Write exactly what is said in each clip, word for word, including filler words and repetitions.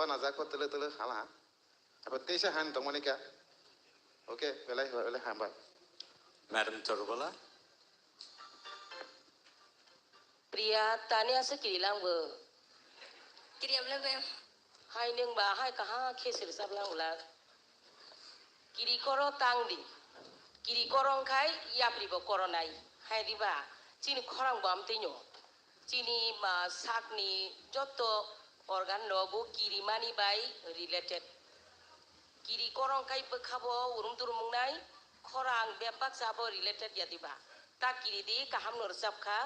Pana jako tele tele hala. Apa teisa han tongmani ka. Oke, belai belai hambai. Madam Chorbola. Priya, tani asa kiri lang bo. Kiri abla be. Hai neng ba, hai kaha khe sir sab lang ulang. Kiri koro tang di. Kiri koro wngkhai yapri bo koro nai. Hai di ba, chini khorang bo amtwi no. Chini ma sakni joto organ rogo kiri mani bai related. Kiri korong kai bwkha bo urum turum wngnai, khorang bebak cha bo related ya diba? Ta kiri di kaham no rwchap kha,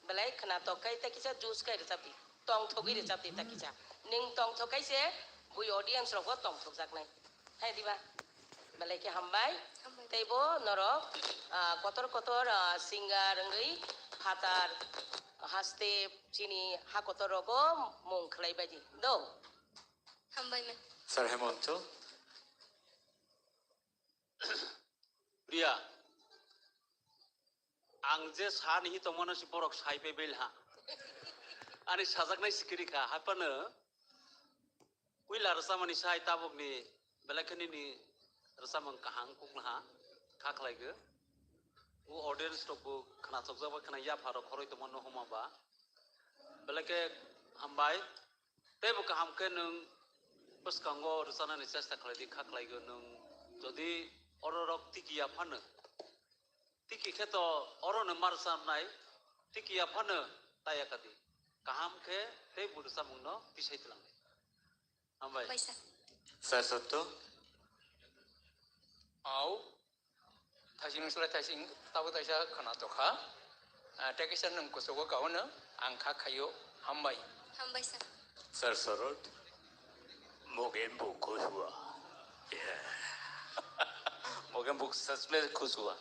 belai khwnathok kai ta kisa juice kai rwchap di, tongthogwi rwchap di ta kisa. Nwng tongthok kai se bui audience rok bo tongthok jaknai. Hai diba? Belai khe hambai. Hambai. Tei bo norok, ah, kotor kotor, ah, singer wngwi phatar haste chini ha kotor rogo mung khlai bai di. Do? Hambai man. Sir Hemonto. Priya, ang je sa ni hi tongmano si borok sai pe bel ha. Ani sajaknai sikiri kha, haphano puila rwchapmani sai tabukni belai khe nini rwchapmung kaham kukla ha, kha khlai go. O audience rok bo khwnathokjak ba khwna yapha rok khoroi tongmano homa ba. Belai khe hambai. Tei bo kaham khe nwng bwskango rwchanani chesta khlai di, kha khlai go nwng. Jodi oro rok tiki ya phano, tiki khe to oro no ma rwchanai, tiki ya phano ta ya ka di. Kaham khe tei bo rwchapmung no tisai tlang di. Hambai. Hambai sir. Sir Sotto. Au. Thaising slai thaising tabo taisa khwnathok kha. Ah, tei kaisa nwng kuchugo kaono ang kha khaio. Hambai. Hambai sir. Sir Sorot. Mogen bu khushua. Yeah. Mogen bu sachme khushua.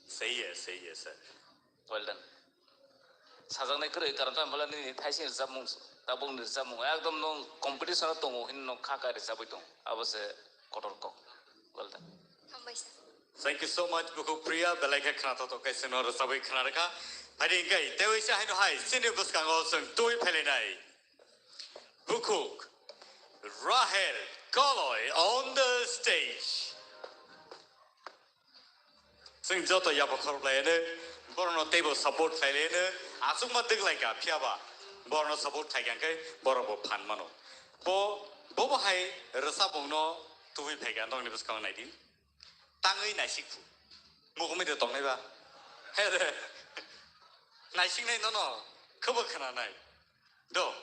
Sahi hai, sahi hai, sir. Well done. Sajaknai kwrwi, karon tamo bwlani nini thaising rwchapmung, tabukni rwchapmung ekdom nwng competition o tongo hwnwi nwng kha kha rwchabwi tong, abo se kotor kok. Well done. Hambai sir. Thank you so much, Bukhuk Priya, belai khe khwnathok khe chwngno rwchabwi khwna rwkha. Phaidi hwnkhe tei waisa haino hai chini bwskango chwng twi phailainai Bukhuk Rahel Koloi on the stage. Chwng joto yapha khorok lai hwno, borokno teibo support khlai lai hwno, achukma twk lai kha, phiya ba borokno support khai kha, hwnkhe borok bo phan mano. Bo, bo bo hai rwchapmungno tubui phai kha, nokni bwskango nai di. Tangwi naisik phu. Mukumui de tongnai ba. He de. Naisiknai nono, khobo khwnanai. Do.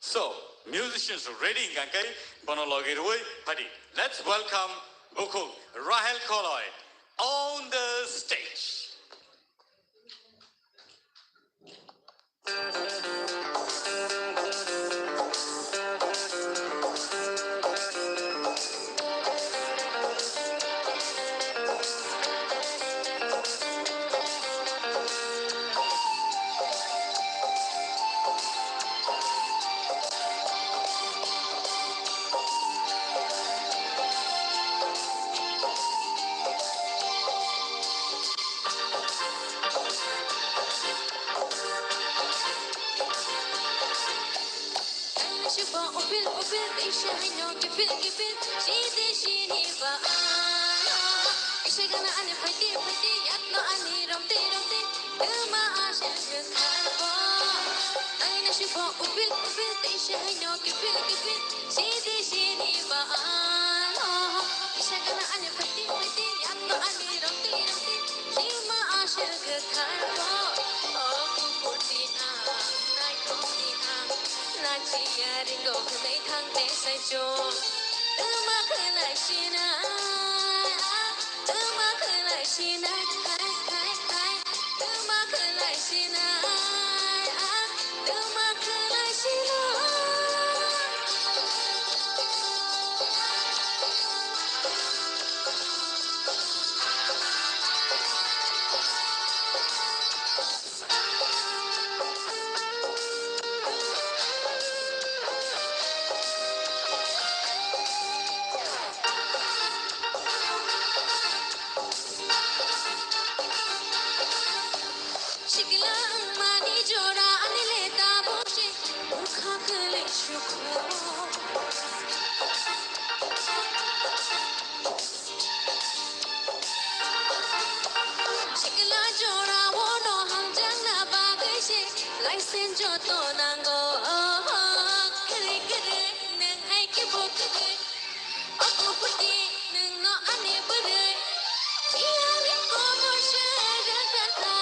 So, musicians ready hingka khe bono logi rwui phaidi. Let's welcome Bukhuk Rahel Koloi on the stage. Kaina shubo upil upil, teisa haino kipil kipil, sidi sini ba ano. Isa gana ani phaiti phaiti, yatno ani romti romti, tuma asha gana bo. Kaina shubo upil upil, teisa haino kipil kipil, sidi sini ba ano. Isa gana ani phaiti phaiti, yatno ani romti romti, tuma asha gana bo. O kukurti ang, naikhokti ang, nachiya ringo hwnwi thang te saichung. Tuma khwlai sinai, ah, tuma khwlai sinai, khai, khai, khai. Tuma khwlai sinai, ah, tuma khwlai sinai. Siklang mani Oku phuti nwngno ani bwrwi. Iyani komo se rwngkha.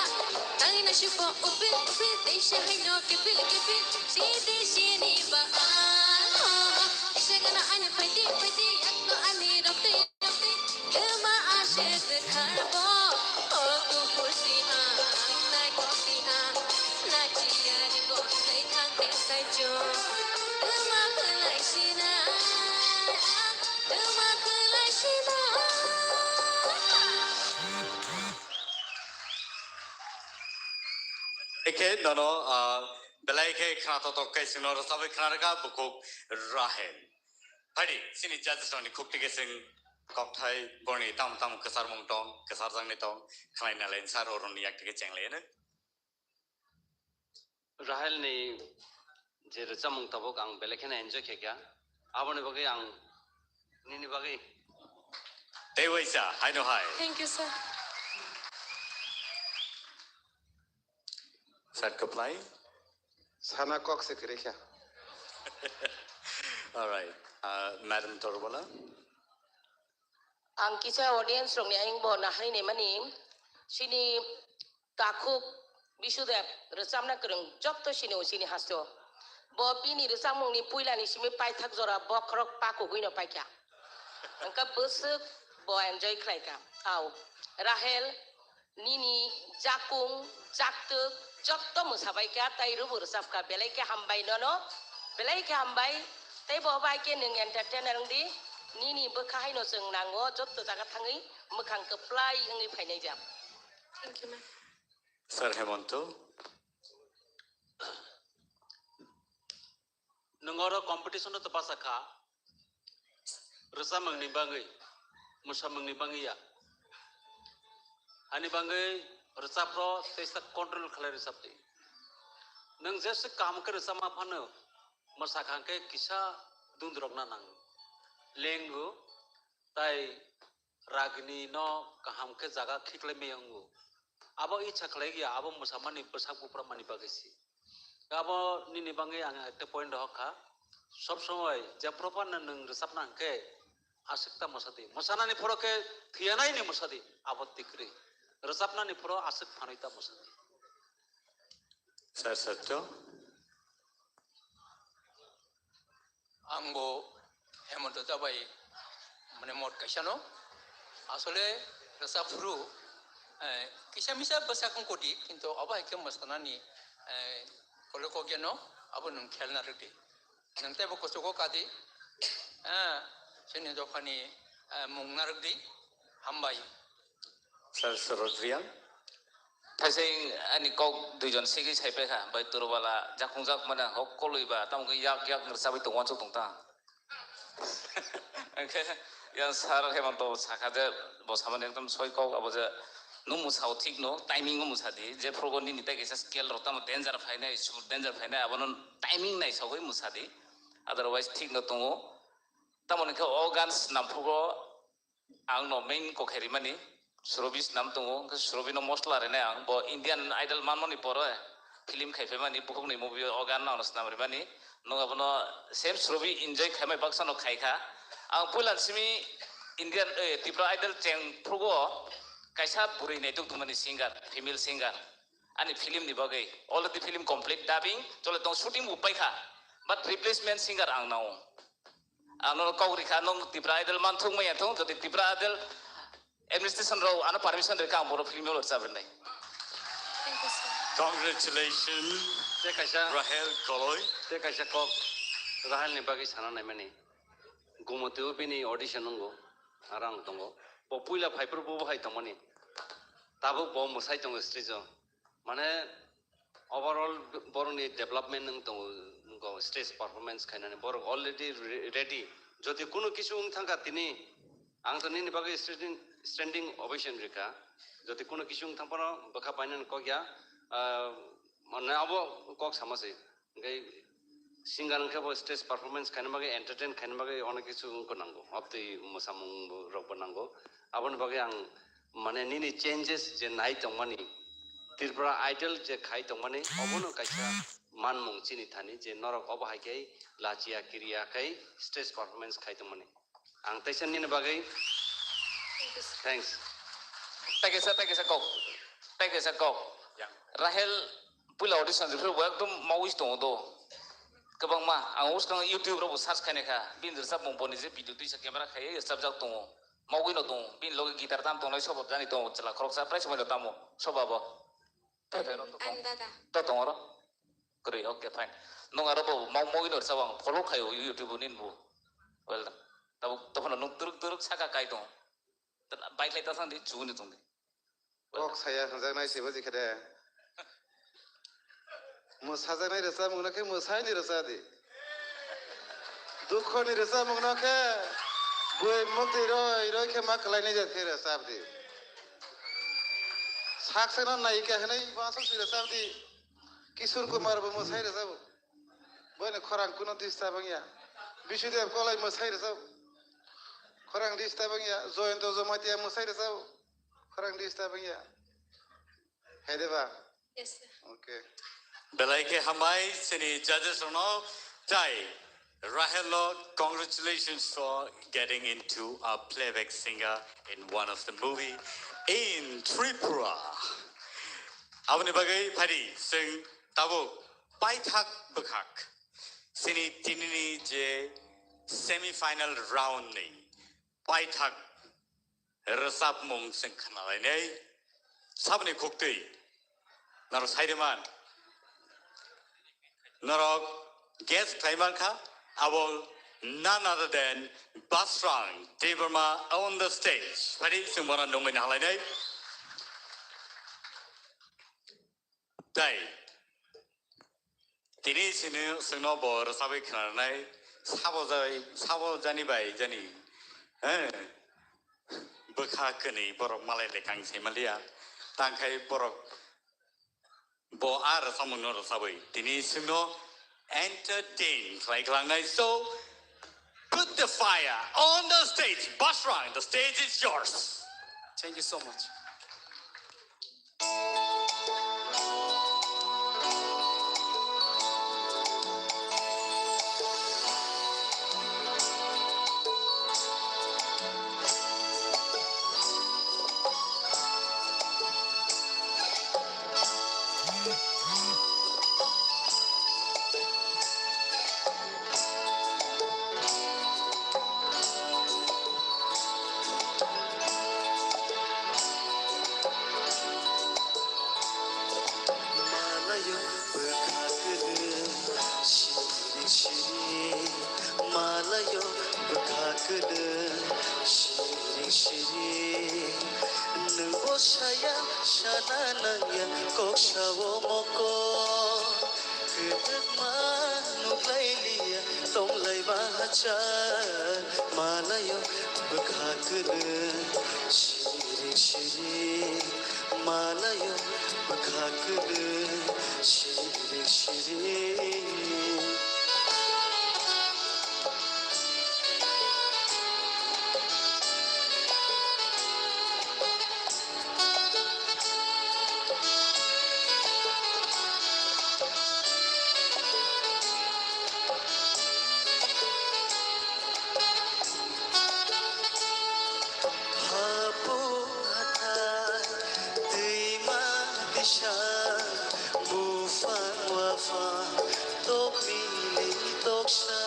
Tangina sipo upil upil tei se haino kipil kipil. Sidi sini ba a. Isegana ani phaiti phaiti yakno ani rokti rokti. Kema ashe kwthar bo. Oku phuti ang nai kopi ang. Nai chiyari bo sai thang te sai cho. Kema khwlai sina. Eke nono, ah, belai khe khna totok khe chwngno rwchabwi khna rwkha bukhuk Rahel. Phaidi, chini judges rokni khuk tike chwng kokthai borni tamo tamo kwcharmung tong, kwcharjakni tong, khlai nalai sar oroni yak tike chenglaino. Rahel ni je rwchapmung tabuk ang belai kheno enjoy khe kha. Aboni bagwi ang nini bagwi. Tei waisa, haino hai. Thank you, sir. Sir, comply. Sana kok se kwrwi kha. All right. Uh, Madam Torbala. Ang kisa audience rokni ayang bo nahari ni mani sini takhuk Bisudev rwchapna kwrwng jotto sini o sini hasto. Bo bini rwchapmungni puilani simi paithak jora bokhorok pakugwino paikha. Hwnkhe bwswk bo enjoy khlaikha. Au, Rahel, nini jakung, jaktwk jotto mwsabaikha tei rwbo rwchapkha. Belai khe hambai nono, belai khe hambai. Tei bo bai khe nwng entertainer wngdi, nini bwkha haino chwng nango jotto jaga thangwi mwkhang kwplai wngwi phainai jak. Thank you, ma'am. Sir Hemonto. Nwng oro competition-o to basa kha, rwchapmungni bagwi, mwsamungni bagwi ya. Ani bagwi rwchapro teisa control khlai rwchapdi. Nwng jesa kaham khe rwchapma phano, mwsakha khe kisa dundrokna nango. Lengo, tai ragini no kaham khe jaga khiklai maya wngo. Abo icha khlai ya, abo mwsamani bwsak buphra mani bagwi se. Abo nini bagwi ang ekta point rohor kha. Sob somoi je proper no nwng rwchapna hwnkhe aswk ta mwsadi. Mwsanani phoro khe thwiyanai ni mwsadi, abo tikri. Rwchapnani phoro aswk phanwi ta mwsadi. Sir Satya. Ang bo Hemonto ta bai mane mot kaisa no. Asole rwchap phuru, eh, kisa misa bwsak wng kodi, kintu abo hai khe mwsanani, eh, kole kokya no abo nwng khelna rwdi. Nwng teibo kuchugo kadi, eh, chini dophani, eh, mung narwkdi, hambai. Sir Suraj Reang. Thaising ani kok duijon sigwi saipaikha, bai Turubala jakhungjak mane hok kolwi ba, tamo khe yak yak rwchabwi tong uansuk tong ta. Hwnkhe yang Sir Hemonto sakha je bo samani ekdom soi kok abo je nung mwsao thik no, timing o mwsadi, je phrugo nini tei kaisa scale rok tamo danger phainai, sur danger phainai, abono timing naisogwi mwsadi, otherwise thik no tongo. Tamoni khe o gan swnam phrugo ang no main kokhe rimani, Surobi swnam tongo, hwnkhe Surobi no mosla rinai ang, bo Indian Idol manmani pore film khai phaimani, bukhukni movie o gan no swnam rimani, nwng abono same Surobi enjoy khaimai baksa no khaikha. Ang puila simi Indian, eh, Tripura Idol cheng phrugo kaisa bwrwi naituk tongmani singer, female singer, ani film ni bagwi, already film complete dubbing chole tong, shooting bo paikha, but replacement singer ang nao. Ano kok rikha, nung Tripura Idol man thung maya thung, jodi Tripura Idol administration rok ano permission rikha, ang boro film rok chabrnai. Thank you, sir. Congratulations, Tei kaisa, Rahel Koloi. Tei kaisa kok Rahel ni bagwi sana naimani. Gumotio bini audition nungo, arang tongo. Bo puila phaiphuru bo hai tongmani. Tabuk bo mwsai tongo stage o. Mane, overall borokni development wng tongo, wngkha stage performance khainani. Borok already re-, ready. Jodi kuno kisu wng thangkha tini, ang to nini bagwi standing, standing ovation rikha. Jodi kuno kisu wng thangphano bwkha painani kok ya, ah, mane abo kok sama se. Hingke singer hingke bo stage performance khaina bagwi, entertain khaina bagwi onek kisu wngkha nango. Obtwi mwsamung rokbo nango. Aboni bagwi ang mane nini changes je nai tongmani, Tripura Idol je khai tongmani, obono kaisa manmung chini thani je norok obo hai khe lachia kiriya khai stage performance khai tongmani. Ang teisa nini bagwi thanks. Tei kaisa, tei kaisa kok. Tei kaisa kok. Rahel puila audition rwphuru bo ekdom mawi tongo do. Kwbangma ang uskang YouTube rogo search khainai kha. Bini rwchapmung boni je video twisa camera khai rwchapjak tongo. Mawi no tongo. Bini loge guitar tam tongnai sobo jani tongo chwla khoroksa prai sobai no tamo soba bo. Tei tei ro to tongo. Ani dada. To tongo ro. Kwrwi, okay, fine. Nwng aro bo mau mau ino rwchabo ang follow khaio YouTube nini bo. Well done. Tabuk tophano nwng twrwk twrwk saka kai tongo. Bike lai ta thang di chuguni tong di. Kok saya hwnjaknai se bo jikhe de. Mwsajaknai rwchapmung no khe mwsaini rwcha di. Dukhoni rwchapmung no khe bui muktwi roi roi khe ma kwlainai jat khe rwchap di. Saksano nayika hwnwi uansuk si rwchap di. Kishore Kumar bo mwsai rwchabo. Boino khorang kuno disturb wngya. Bisudev Kolai mwsai rwchabo. Khorang disturb wngya. Joyonto Jamatia mwsai rwchabo. Khorang disturb wngya. Hai de ba? Yes, sir. Okay. Belai khe hambai chini judges rokno tai Rahel no congratulations for getting into a playback singer in one of the movie in Tripura. Aboni bagwi phaidi chwng tabuk paithak bwkhak chini tinini je semi final round ni paithak rwchapmung chwng khnalainai saboni khuktwi norok sai rwman. Norok guess khlai mankha abo none other than Basrang Debbarma on the stage. Phaidi chwng bono nungwi nahalainai. Tei tini sini singno bo rwchapwi khnarnai sabo jai sabo jani bai jani he bwkha kwnwi borok malai lekang se maliya tangkhai borok bo a rwchapmungno rwchapwi tini singno entertain khlai khlangnai so put the fire on the stage Basrang the stage is yours. Thank you so much. Malayo bwkha kwrwi siri siri, malayo bwkha kwrwi siri siri. Nwng bo saya sana nangya kok sao moko. Kwdwkma nuklailiya tonglaiba hachal. Malayo bwkha kwrwi siri siri, malayo bwkha kwrwi siri siri. Hapung hathai twima disa, buphang waphang tok mili toksa.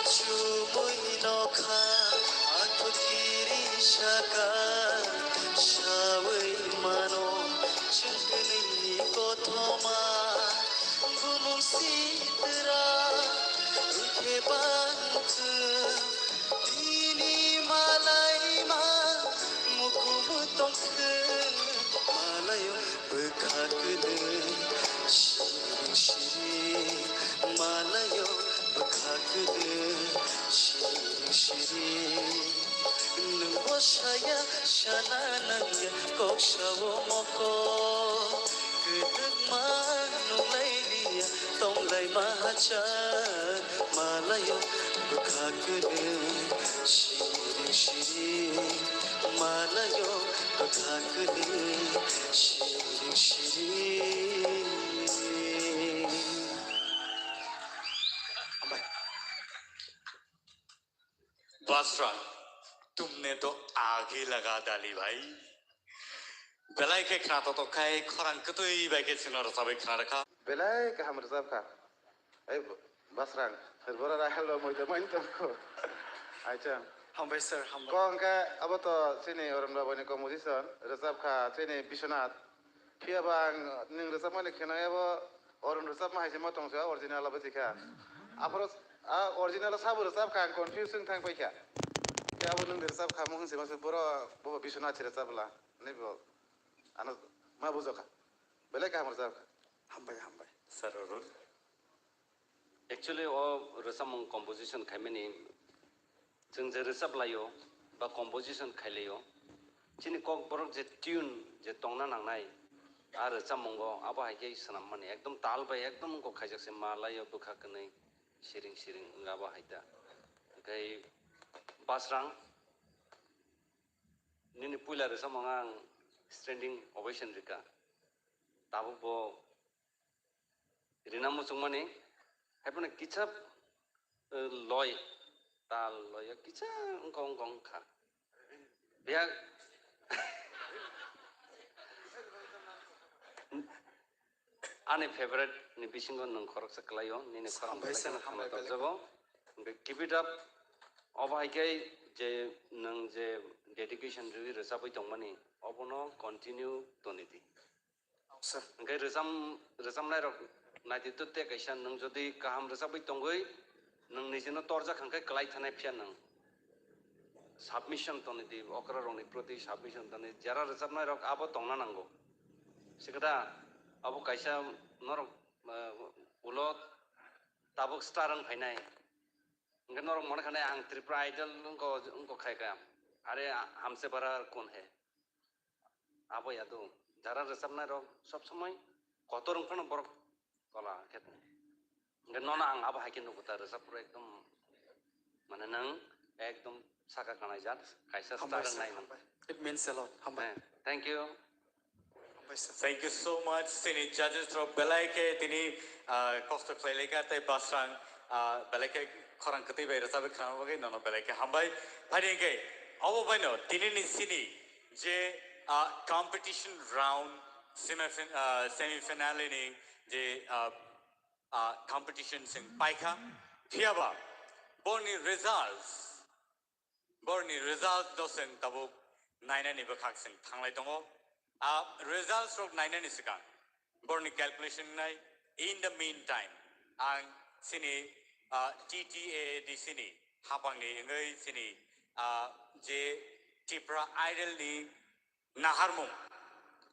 Chumui nokha athukiri saka, sawi mano chwngkwnwi kothoma. Bumung sitra rukhe bangkhe, tini malaima mukum tongkhe. Malayo bwkha kwrwi siri siri, malayo bwkha kwrwi siri siri. Nwng bo saya sana nangya kok sao moko. Kwdwkma nunglailiya tonglaima hachal. Malayo bwkha kwrwi siri siri, Malayo kwthakni siring siring. Hambai. Basrang, tumne to aag hi laga dali bhai. Belai khe khna to to khai khorang kwtwi bai khe chwngno rwchabwi khna rwkha. Belai kaham rwchapkha. Ei, Basrang, bora rahalo moito main tongkho. Acha. Hambai sir, hambai. Ko hwnkhe abo to chini Arun Babani composition, rwchapkha chini Biswanath. Phiya ba ang nwng rwchapmani kheno abo Arun rwchapma hai se ma tongse original abo sikha. Aphoro a original sabo rwchapkha ang confuse wng thang paikha. Khe abo nwng rwchapkha mo hwnse ma se boro bo Biswanath se rwchapla. Ni bo ano ma bujokha. Belai kaham rwchapkha. Hambai, hambai. Sir Arun. Actually, o rwchapmung composition khaimani chwng je rwchap laio ba composition khai laio, chini kok borok je tune je tongna nangnai, a rwchapmungo abo hai khe swnammani ekdom tal bai ekdom wngkok khaijak se ma laio bwkha kwnwi siring siring wng abo hai ta. Hwnkhe Basrang, nini puila rwchapmung ang standing ovation rwkha, tabuk bo rina muchungmani, haiphano kisa, eh, loi, tal loi, kisa wngkha, wngkha, wngkha. Biya-, ani favorite ni bisingo nwng khoroksa kwlaio, nini khorang Hambai belai sir, kheno hambai khama belai. Tokjago. Hwnkhe keep it up. Obo hai khe je nwng je dedication rwi rwchabwi tongmani, obono continue toni di. Sir. Hwnkhe rwcham-, rwchamnairok naidi to tei kaisa nwng jodi kaham rwchabwi tongwi nwng nijino torjak hwnkhe kwlai thanai phiya nwng submission toni di, okrarokni proti submission toni, jara rwchapnairok abo tongna nango. Sikada abo kaisa norok, eh, ulo tabuk star wng phainai. Hwnkhe norok mone khanai ang Tripura Idol wngko, wngko khai kha. Are hamse bara kon he. Abo ya do, jara rwchapnai rok sob somoi kotor wng phano borok tola khe tongo. Hwnkhe nono ang abo hai khe nugo ta rwchap phuru ekdom mane nwng ekdom saka kanai jat kaisa star wng nai nwng. Hambai. It means a lot. Hambai. Eh, thank you. Hambai sir. Thank you so much. Chini judges rok belai khe tini, ah, kosto khlai lai kha tei Basrang, ah, belai khe khorang kwtwi bai rwchapwi khna bagwi nono belai khe hambai. Phai hwnkhe obo baino tini ni sini je, ah, competition round semi fin-, ah, semi finale ni je, ah, ah, competition chwng paikha. Phiyaba borni results, borni results no chwng tabuk nainani bwkhak chwng thanglai tongo. Ah, results rok nainani swkang borni calculation nai. In the meantime, ang chini, ah, T T A A D C ni hapangni wngwi chini, ah, je Tipra Idol ni naharmung.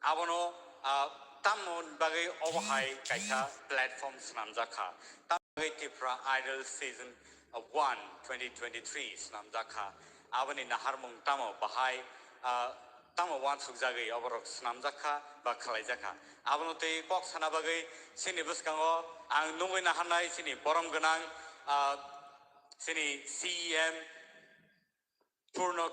Abono, ah, tamoni bagwi obo hai kaisa platform swnamjak kha. Tamoni bagwi Tipra Idol Season, ah, one, twenty twenty-three swnamjak kha. Aboni naharmung tamo bahai, ah, tamo uansukjagwi oborok swnamjak kha ba khlaijak kha. Abono twi kok sana bagwi chini bwskango ang nugwi naharnai chini borom gwnang, ah, chini C E M, Purno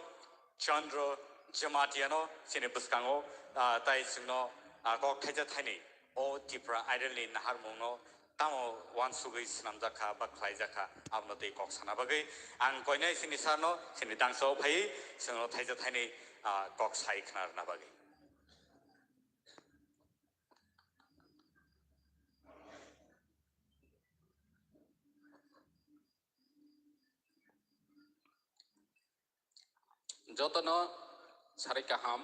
Chandra Jamatiano chini bwskango, ah, tai chwngno, ah, kok thaisa thaini o Tipra Idol ni naharmungno tamo uansugwi swnamjak kha ba khlaijak kha, abono twi kok sana bagwi ang koinai chini sir no chini dangsa o phaiwi chwngno thaisa thaini, ah, kok sai khna rwna bagwi. Jotono sari kaham.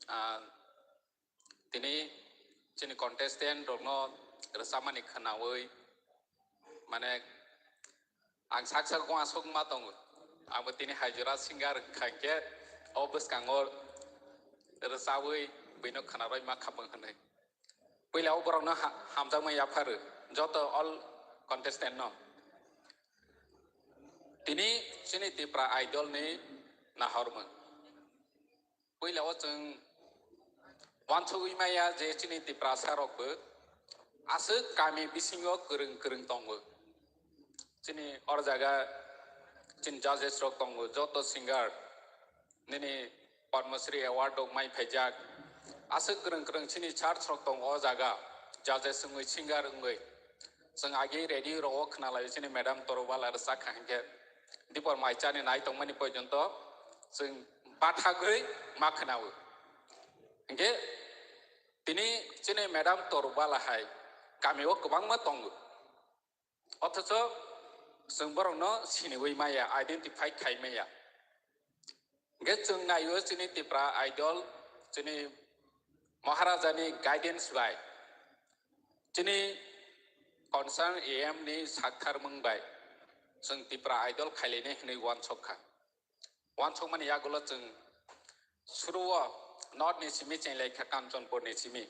Ah, tini chini contestant rokno rwchapmani khwnawi, mane, ang sak sak uansuk ma tongo. Abo tini hai jora singer wngkha khe o bwskango rwchabwi buino khwnarwi ma khamung hwnwi. Puila o borokno ha-, hamjakma yapharu joto all contestant no. Tini chini Tipra Idol ni nahormung. Puila o chwng uansugwi maya je chini Tiprasa rok bo aswk kami bisingo kwrwng kwrwng tongo. Chini or jaga chini judges rok tongo, joto singer nini Padma Shri Award rok mai phaijak. Aswk kwrwng kwrwng chini church rok tongo o jaga, judges wngwi, singer wngwi. Chwng agi radio rok o khwnalaio chini Madam Torubala rwchak kha hinkhe dipor mai chani nai tongmani poijonto chwng bathagwi ma khwnao. Hinkhe tini chini Madam Torubala hai kami o kwbangma tongo. Othocho chwng borokno siniwi maya, identify khai maya. Hinkhe chwng naio chini Tipra Idol, chini Maharajani guidance bai, chini concern A M ni saktharmung bai chwng Tipra Idol khailainai hwnwi uansuk kha. Uansukmani yagulo chwng suruo North ni simi chenglai kha Kanchanpur ni simi.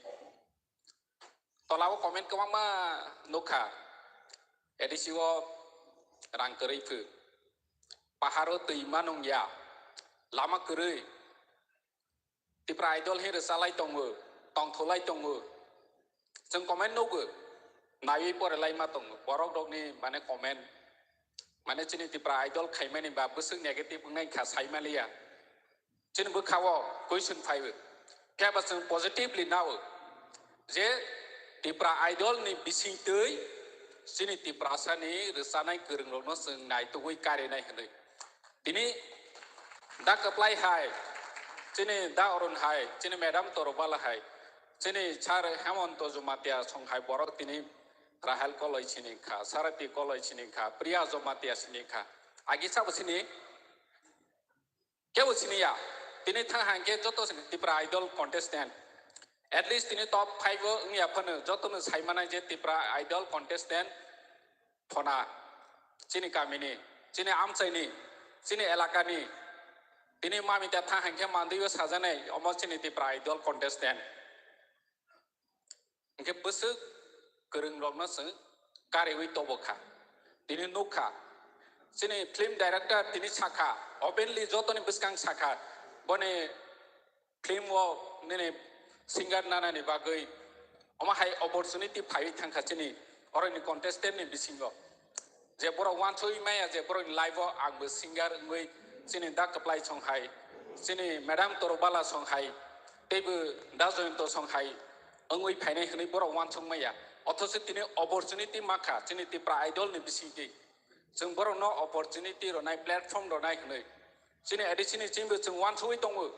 Tolao comment kwbangma nukha, A D C o rang kwrwi phu, paharo twi manung ya, lama kwrwi, Tipra Idol hin rwchalai tongo, tongtholai tongo, chwng comment nugo, naiwi porelai ma tongo, borok rokni mane comment, mane chini Tipra Idol khaimani ba bwswk negative wngnai kha saimaliya. Chini bwkhao question phaiwi. Phiya ba chwng positively nao je Tipra Idol ni bisingtwi chini Tiprasa ni rwchanai kwrwng rokno chwng naitugwi karinai hwnwi. Tini da kwplai hai, chini da Arun hai, chini Madam Torubala hai, chini Sir Hemonto Jamatia song hai borok tini Rahel Koloi sini kha, Sarati Koloi sini kha, Priya Jamatia sini kha. Agi sabo sini? Kebo siniya, tini thang hangke joto sini Tipra Idol contestant. At least tini top five o wngya phano jotono saimanai je Tipra Idol contestant phona chini kamini, chini amchaini, chini elakani, tini mamita thang hangke mandui o sajanai omo chini Tipra Idol contestant. Hinkhe bwswk kwrwng rokno chwng kariwi tobo kha. Tini nukha, chini film director tini sakha, openly jotoni bwskang sakha, boni film o nini singer nanani bagwi omo hai opportunity phaiwi thangkha chini oroni contestant ni bisingo. Je borok uansugwi maya je borokni life o angbo singer wngwi chini da kwplai song hai, chini Madam Torubala song hai, teibo da Joyonto song hai wngwi phainai hwnwi borok uansuk maya. Othocho tini opportunity makha chini Tipra Idol ni bisingtwi. Chwng borokno opportunity rwnai, platform rwnai hwnwi. Chini A D C ni chini bo chwng uansugwi tongo.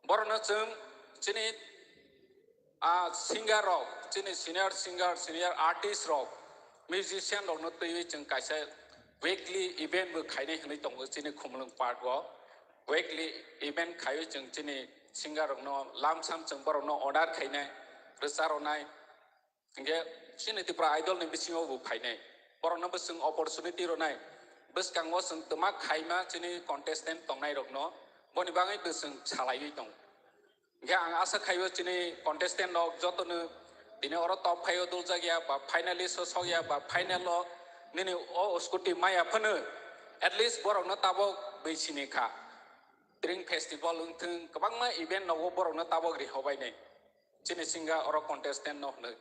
Borokno chwng chini a singer rok, chini senior singer, senior artist rok, musician rokno twiwi chwng kaisa weekly event bo khainai hwnwi tongo chini Khumulwng Park o. Weekly event khaiwi chwng chini singer rokno lamsam chwng borokno order khainai, rwcha rwnai. Hinkhe chini Tipra Idol ni bisingo bo phainai. Borokno bo chwng opportunity rwnai. Bwskango chwng twma khaima chini contestant tongnai rokno boni bagwi bo chwng salaiwi tongo. Hinkhe ang asa khaio chini contestant rok jotono tini oro top five o duljak ya ba finalist o sok ya ba final o nini o scooty maya phano at least borokno tabok bwi sini kha. Dream Festival wngthwng kwbangma event nogo borokno tabok rihobainai. Chini singa oro contestant no hwnwi.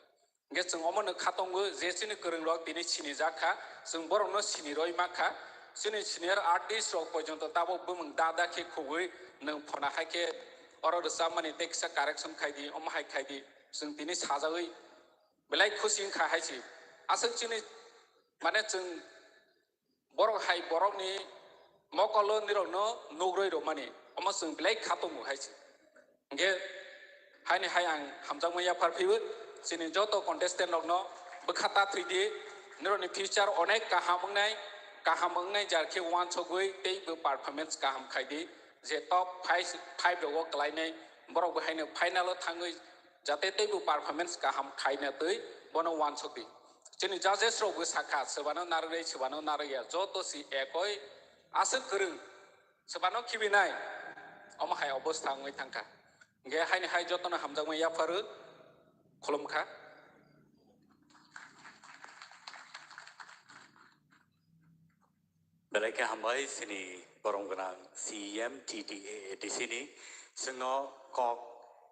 Hinkhe chwng omono khatongo je chini kwrwng rok tini sinijak kha, chwng borokno siniroi ma kha. Chini senior artist rok porjonto tabok bumung da da khe khugwi nwng phona hai khe oro rwchapmani tei kisa correction khai di, omo hai khai di, chwng tini sajagwi belai khusi wngkha hai se. Aswk chini mane chwng borok hai borokni mokolo nirokno nugroi rwmani, omo chwng belai kha tongo hai se. Hinkhe haini hai ang hamjakma yaphar phaiwi chini joto contestant rokno bwkha ta thwidi, nirokni future onek kaham wngnai, kaham wngnai jar khe uansugwi tei bo performance kaham khaidi, je top five, five rogo kwlainai borok bo haino final o thangwi jate teibo performance kaham khaina twi bono uansukdi. Chini judges rok bo sakha, swbano narwknai, swbano narwkya, joto si ekoi aswk kwrwng, swbano khibinai, omo hai obostha wngwi thangkha. Hinkhe haini hai jotono hamjakma yapharo, khulumkha. Belai khe hambai chini borom gwnang C E M T T A A D C ni chwngno kok,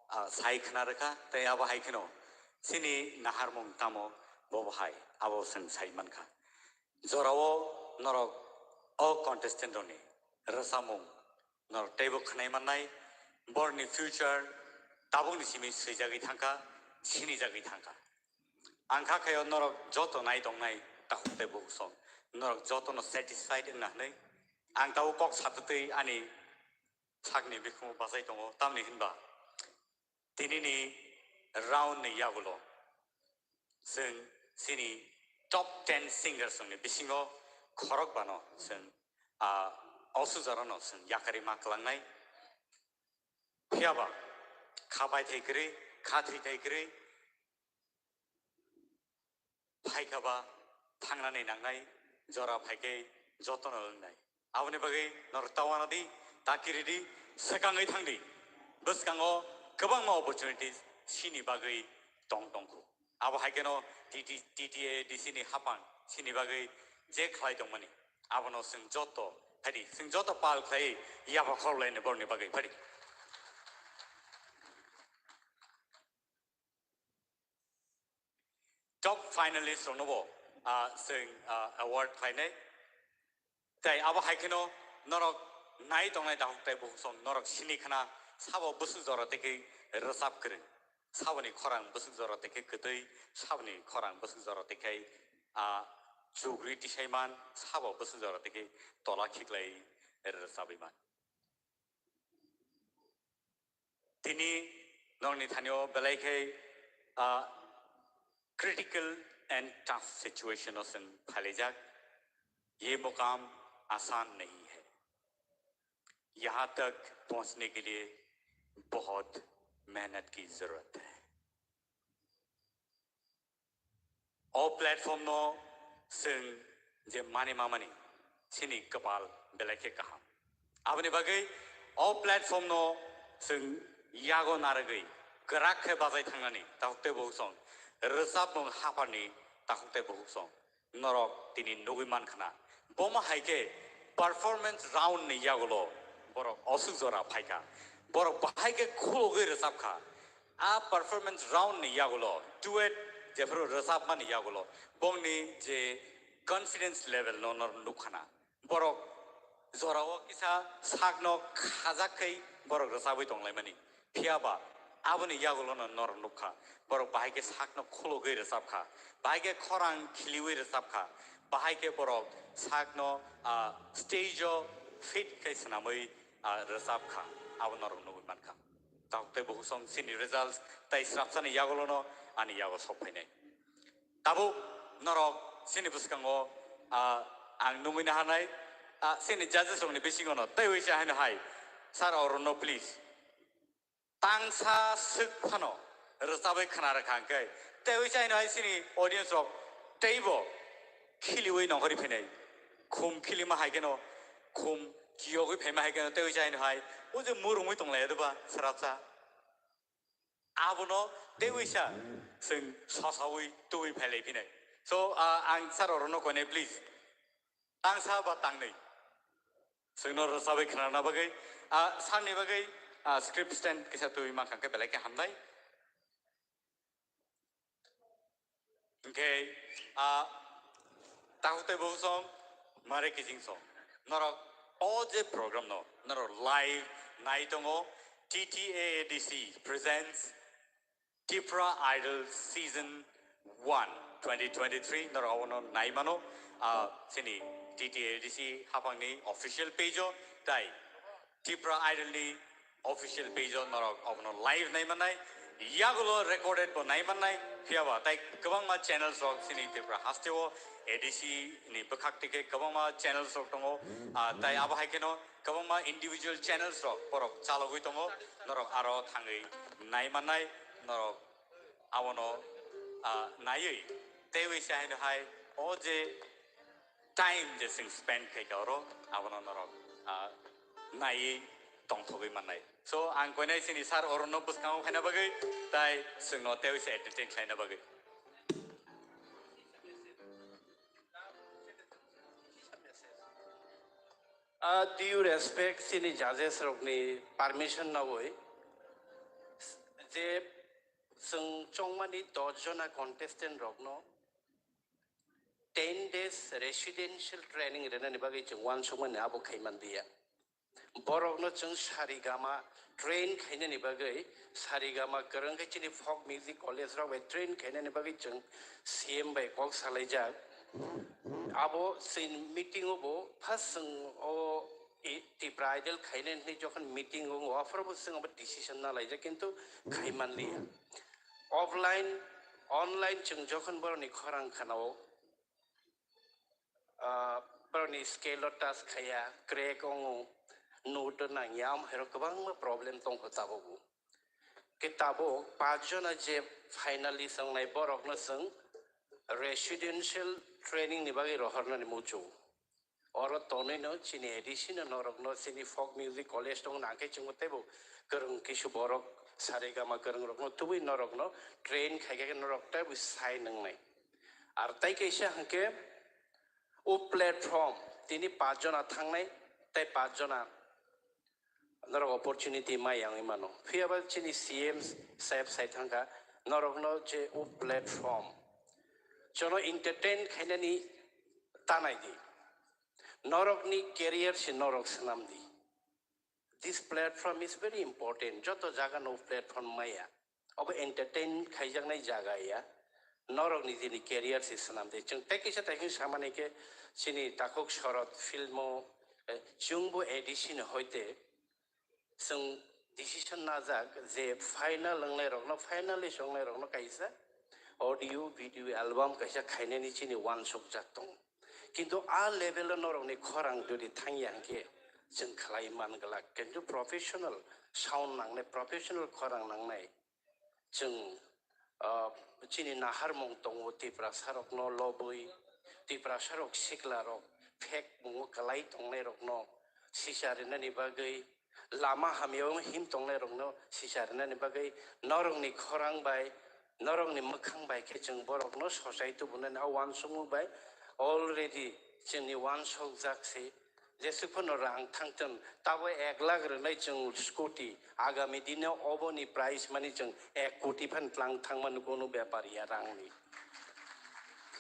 ah, sai khna rwkha tei abo hai kheno chini naharmung tamo bo bahai abo chwng sai mankha. Jorao norok o contestant rokni rwchapmung norok teibo khwnai mannai, borni future tabukni simi swijagwi thangkha, sinijagwi thangkha. Ang kha khaio norok joto nai tongnai takhuk tei bukhuk song, norok jotono satisfied wngna hwnwi ang tabuk kok satutwi ani sakni bikhumo bachai tongo, tamni hinba tinini round ni yagulo chwng chini top ten singers ni bisingo khorokbano chwng, ah, o sujorano chwng yakarwi ma kwlangnai. Phiyaba kha bai thai kwrwi, kha thwi thai kwrwi, phaikha ba thangnani nangnai, jora phaikhe jotono wngnai. Aboni bagwi norok ta uanadi, ta kiridi, swkangwi thangdi. Bwskango kwbangma opportunities chini bagwi tong tongkhu. Abo hai kheno T T, T T A D C ni hapang chini bagwi je khlai tongmani, abono chwng joto, haidi, chwng joto pal khlaiwi yaba khorlaini borokni bagwi, phadi. Top finalist rokno bo, ah, chwng, ah, award khlainai. Tei abo hai kheno norok nai tongnai takhuk tei bukhuk song norok sini khna sabo bwswk jora tei khe rwchap kwrwng. Saboni khorang bwswk jora tei khe kwtwi, saboni khorang bwswk jora tei khe, ah, chugri tisai man, sabo bwswk jora tei khe tola khiklai rwchabwi man. Tini nokni thanio belai khe, ah, critical and tough situation o chwng phailaijak. ये मुकाम आसान नहीं है। यहाँ तक पहुँचने के लिए बहुत मेहनत की जरूरत है। O platform no chwng je mani mamani chini kwpal belai khe kaham. Aboni bagwi o platform no chwng yago narwgwi kwrak khe bachai thangnani takhuk tei bukhuk song, rwchapmung haphar ni takhuk tei bukhuk song norok tini nugwi man khna. Bomo hai khe performance round ni yagulo borok osuk jora phai kha. Borok bahai khe khulugwi rwchap kha. A performance round ni yagulo, duet jephru rwchapmani yagulo, bongni je confidence level no nor nukha na. Borok jorao kisa sakno khajak khai borok rwchabwi tonglaimani. Phiyaba aboni yagulo no nor nukha. Borok bahai khe sakno khulugwi rwchap kha. Bahai khe khorang khiliwi rwchap kha. Bahai khe borok sakno, ah, stage o fit khai swnamwi, ah, rwchap kha. Abo norok nugwi mankha. Takhuk tei bukhuk song chini results tei srapsani yagulono ani yago sok phainai. Tabuk norok chini bwskango, ah, ang nungwi naharnai, ah, chini judges rokni bisingono teiwi cha haino hai, sir, orono please. Tangsa swk phano rwchabwi khna rwkha hwnkhe teiwi cha haino hai chini audience rok teibo khiliwi nongkhorwi phainai. Khum khilima hai kheno, khum kiyogwi phaima hai kheno teiwi cha haino hai o je murungwi tonglai doba srapsa. Abono teiwi cha chwng sosawi tubui phailai phinai. So, ah, ang sir orono koinai, please. Tangsa ba tangnwi. Chwngno rwchabwi khnana bagwi, ah, sir ni bagwi, ah, script stand kisa tubui mankha khe belai khe hamnai. Hwnkhe, ah, takhuk tei bukhuk song, mare kijing song. Norok o je program no, norok live nai tongo, T T A A D C presents Tipra Idol Season one twenty twenty-three, norok abono nai mano, ah, chini T T A A D C hapangni official page o, tai Tipra Idol ni official page o norok obono live nai mannai, yagulo recorded bo nai mannai, phiyaba tai kwbangma channels rok chini Tripura haste o A D C ni bwkhak tike kwbangma channels rok tongo, ah, tai abo hai kheno kwbangma individual channels rok borok chalogwi tongo, norok aro thangwi nai mannai, norok abono, ah, naiwi teiwi se haino hai o je time je chwng spend khai kha oro, abono norok, ah, naiwi tongthogwi mannai. So, ang koinai chini sir orono bwskango khaina bagwi, tai chwngno teiwi se entertain khlaina bagwi. Ah, due respect chini judges rokni permission nagwi je chwng chongmani dos jona contestant rokno ten days residential training rwnani bagwi chwng uansukmani abo khaiman diya. Borokno chwng sarigama train khainani bagwi, sarigama kwrwng khe chini folk music college rok bai train khainani bagwi chwng C M bai kok salaijak. Abo chini meeting o bo first chwng o i-, Tipra Idol khainani hinwi jokhon meeting o, aphuru bo chwng abo decision na laijak, kintu khai manliya. Offline, online chwng jokhon borokni khorang khanao, ah, borokni scale o touch khaiya, crack wngo, note o nangya, amhairok kwbangma problem tongkho tabukbo. Khe tabuk pachjona je finalist wngnai borokno chwng residential training ni bagwi rohornani muchung. Oro tonwi no chini A D C no norokno chini folk music college tong nangkhe chwngbo teibo kwrwng kisu borok saregama kwrwng rokno tubui norokno train khaikhe norok teibo sai nwngnai. Ar tai kaisa hwnkhe o platform tini pachjona thangnai tei pachjona norok opportunity mai yang mano. Phiyaba chini C M saheb sai thangkha, norokno je o platform, jono entertain khainani tanai di. Norokni career se norok swnam di. This platform is very important. Joto jaga no platform maya. Obo entertain khaijaknai jaga ya. Norok nijini career se swnam di. Chwng tei kisa tei samani khe chini takhuk Shorod film o, eh, chwngbo A D C ni hoite chwng decision najak je final wngnai rokno, finalist wngnai rokno kaisa audio video album kaisa khainani chini wansukjak tongo. Kintu a level o norokni khorang jodi thangya hwnkhe chwng khlai man glak. Kintu professional sound nangnai, professional khorang nangnai. Chwng, ah, chini naharmung tongo, Tiprasa rokno lobwi, Tiprasa rok sikla rok phek mungo kwlai tongnai rokno sisa rinani bagwi, lama hamya o him tongnai rokno sisa rinani bagwi norokni khorang bai, norokni mwkhang bai khe chwng borokno sochai tubunani a wansukmung bai already chwngni wansukjak se. Jesuk phano rang thangthun, tabo ek lakh rwnai chwng scooty, agami dino oboni price mani chwng ek koti phan tlang thangma nugo no bepari ya rangni.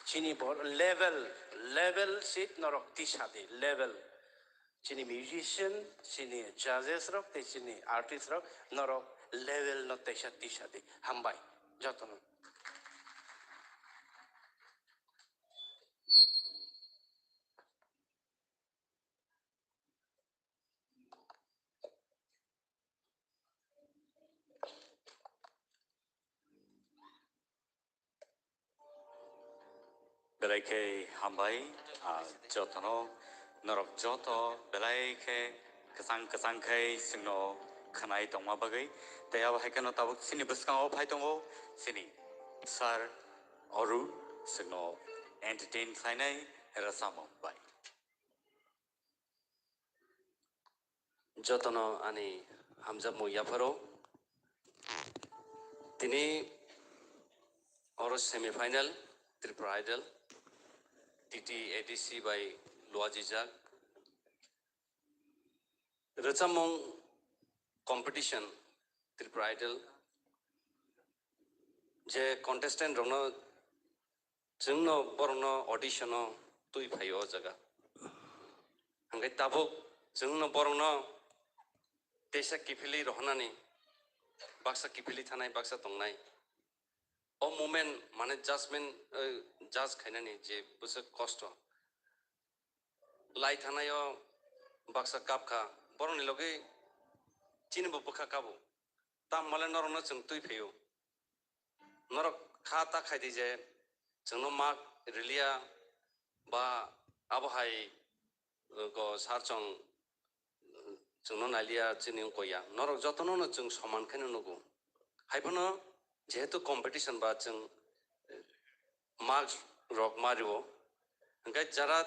Chini bo level, level sit norok tisa di, level. Chini musician, chini judges rok, tei chini artist rok, norok level no teisa tisa di. Hambai, jotono. Belai khe hambai, ah, jotono norok joto belai khe kwchang kwchang khe chwngno khwnai tongma bagwi. Tei abo hai kheno tabuk chini bwskango phai tongo chini sir Arun, chwngno entertain khlainai rwchapmung bai. Jotono ani hamjakmung yapharo. Tini oro semi final Tripura Idol, T T A D C bai luajijak. Rwchapmung competition Tripura Idol je contestant rokno chwngno borokno audition o twi phaio o jaga. Hwnkhe tabuk chwngno borokno teisa kiphilwi rohornani baksa kiphilwi thanai baksa tongnai. O moment mane judgment, eh, judge khainani je bwswk kosto. Lai thanaio baksa kapkha, borokni logi chini bo bwkha kabo. Tam male norokno chwng twi phaio. Norok kha ta khai di je chwngno mak riliya ba abo hai, eh, go sar chwng, eh, chwngno naliya chini wngkha ya. Norok jotono no chwng soman khe no nugo. Hai phano jehetu competition ba chwng, eh, marks rok ma rio. Hwnkhe jara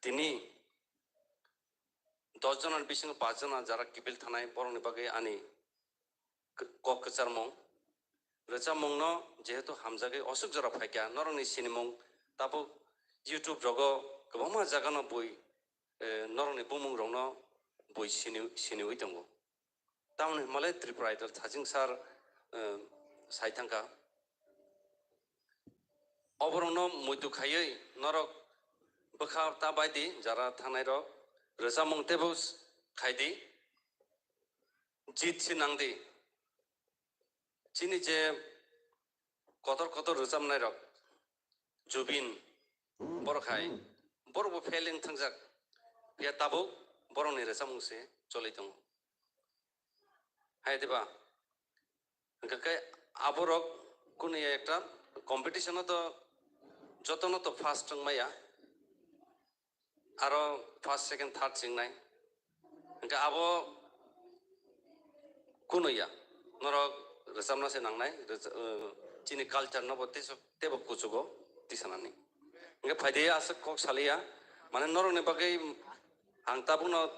tini dos jona ni bisingo paanch jona jara kiphil thanai borokni bagwi ani k-, kok kwcharmung. Rwchapmungno jehetu hamjagwi oswk jora phaikha, norokni sinimung tabuk YouTube rogo kwbangma jagano bui, eh, norokni bumung rokno bui sini, siniwi tongo. Tamoni hwnmale Tripura Idol thajing sar, eh, sai thangkha. Oborokno muitu khaiwi norok bwkha ta bai di, jara thangnai rok, rwchapmung teibo khaidi, jit se nangdi. Chini je kotor kotor rwchapnairok, Jubin, borok hai, borokbo fail wng thangjak, phiya tabuk borokni rwchapmung se choli tongo. Hai diba? Hwnkhe khe aborok kunu ya ekta competition-o to jotono to first wng maya, aro first, second, third se wngnai. Hwnkhe abo kunu ya, norok rwchapna se nangnai, rwcha-, uh, chini culture no bo teiso-, teibo kuchugo tisanani. Hwnkhe phaidi aswk kok saliya, mane norokni bagwi ang tabukno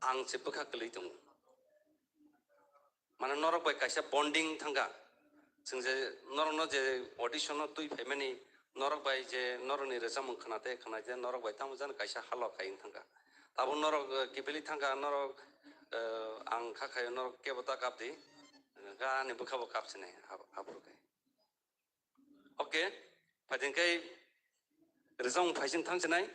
ang se bwkha kwlwi tongo. Mane norok bai kaisa bonding thangkha. Chwng je norokno je audition-o twi phaimani, norok bai je norokni rwchapmung khna tei khna je norok bai tamo jani kaisa halo khai wng thangkha. Tabuk norok, eh, kiphilwi thangkha, norok, eh, ang kha khaio norok kebo ta kapdi, eh, ani bwkhabo kapsinai abo, abo rwkhe. Okay, phaidi khe rwchapmung phaising thangsinai.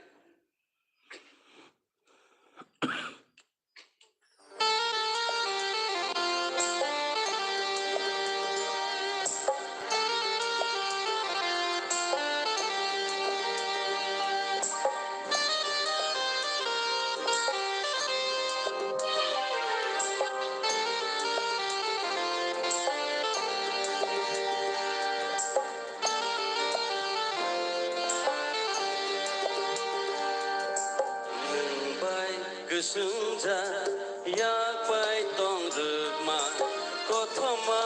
Nwng bai kwswngjak yak bai tong rwkma kothoma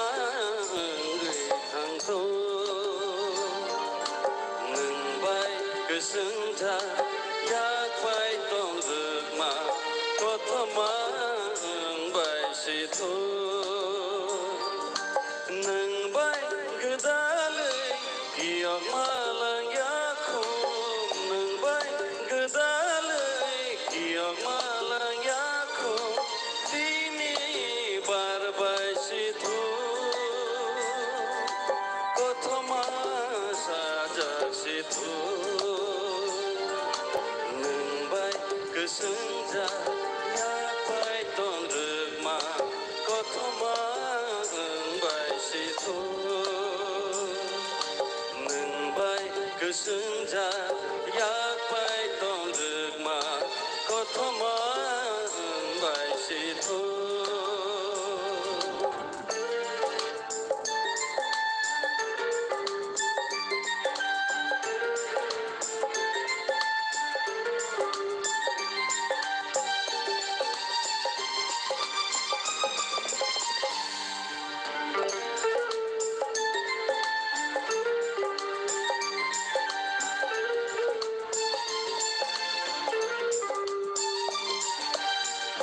wngwi thangtho. Nwng bai kwswngjak yak bai tong rwkma kothoma wng bai sitho. Nwng bai gwdalwi kiyokma lang yakhung, nwng bai gwdalwi kiyokma lang yakhung, tini bar bai sitho, kothoma sajak sitho. Nwng bai kwswngjak yak bai tong rwkma kothoma wng bai sitho. Nwng bai kwswngjak yak bai tong rwkma kothoma wng bai sitho.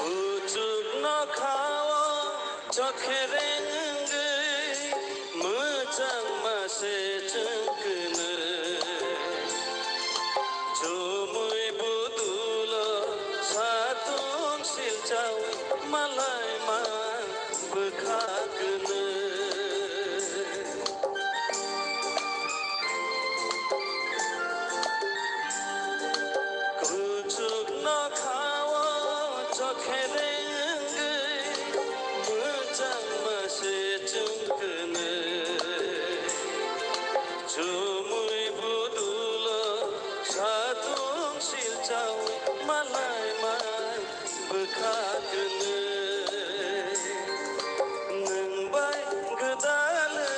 Kuchuk nokhao chokhereng wngwi mwchangma se chwng kwnwi. Chumui budulo satung silchao malaima bwkha kwnwi. Kuchuk nokhao chokhereng wngwi mwchangma se chwng kwnwi. Chumui budulo satung silchao malaima bwkha kwnwi. Nwng bai gwdalwi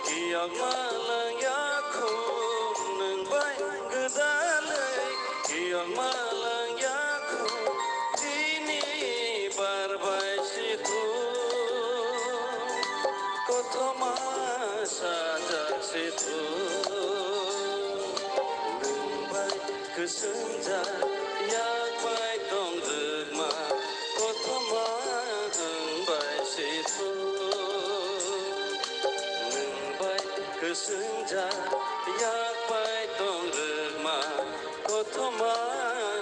kiyokma lang yakhung, nwng bai gwdalwi kiyokma lang yakhung, tini bar bai sitho, kothoma sajak sitho. Nwng bai kwswngjak yak bai tong rwkma kothoma wng bai sitho. Nwng bai kwswngjak yak bai tong rwkma kothoma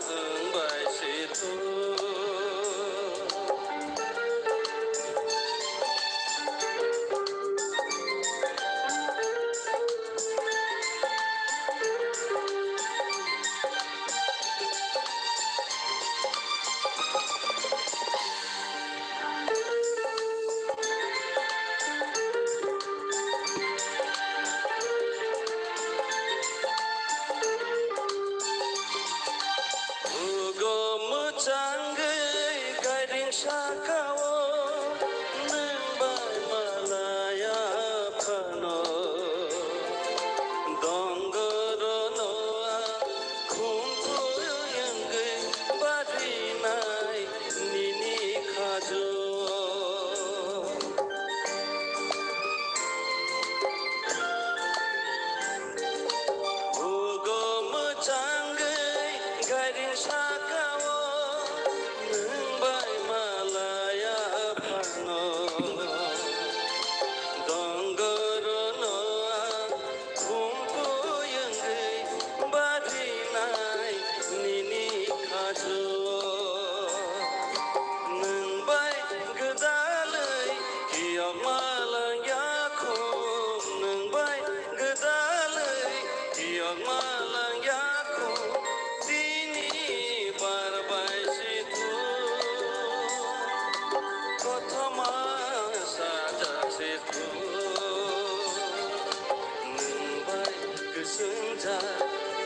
wng bai sitho. Kairing saka-o nwng bai malaya phano, dongorono a khumpu yungwi badinai nini khajo. Nwng bai gwdalwi kiyokma langya khum, nwng bai gwdalwi kiyokma langya khum, tini bar bai si thung, kothoma sajak si thung. Nwng bai kwswng jak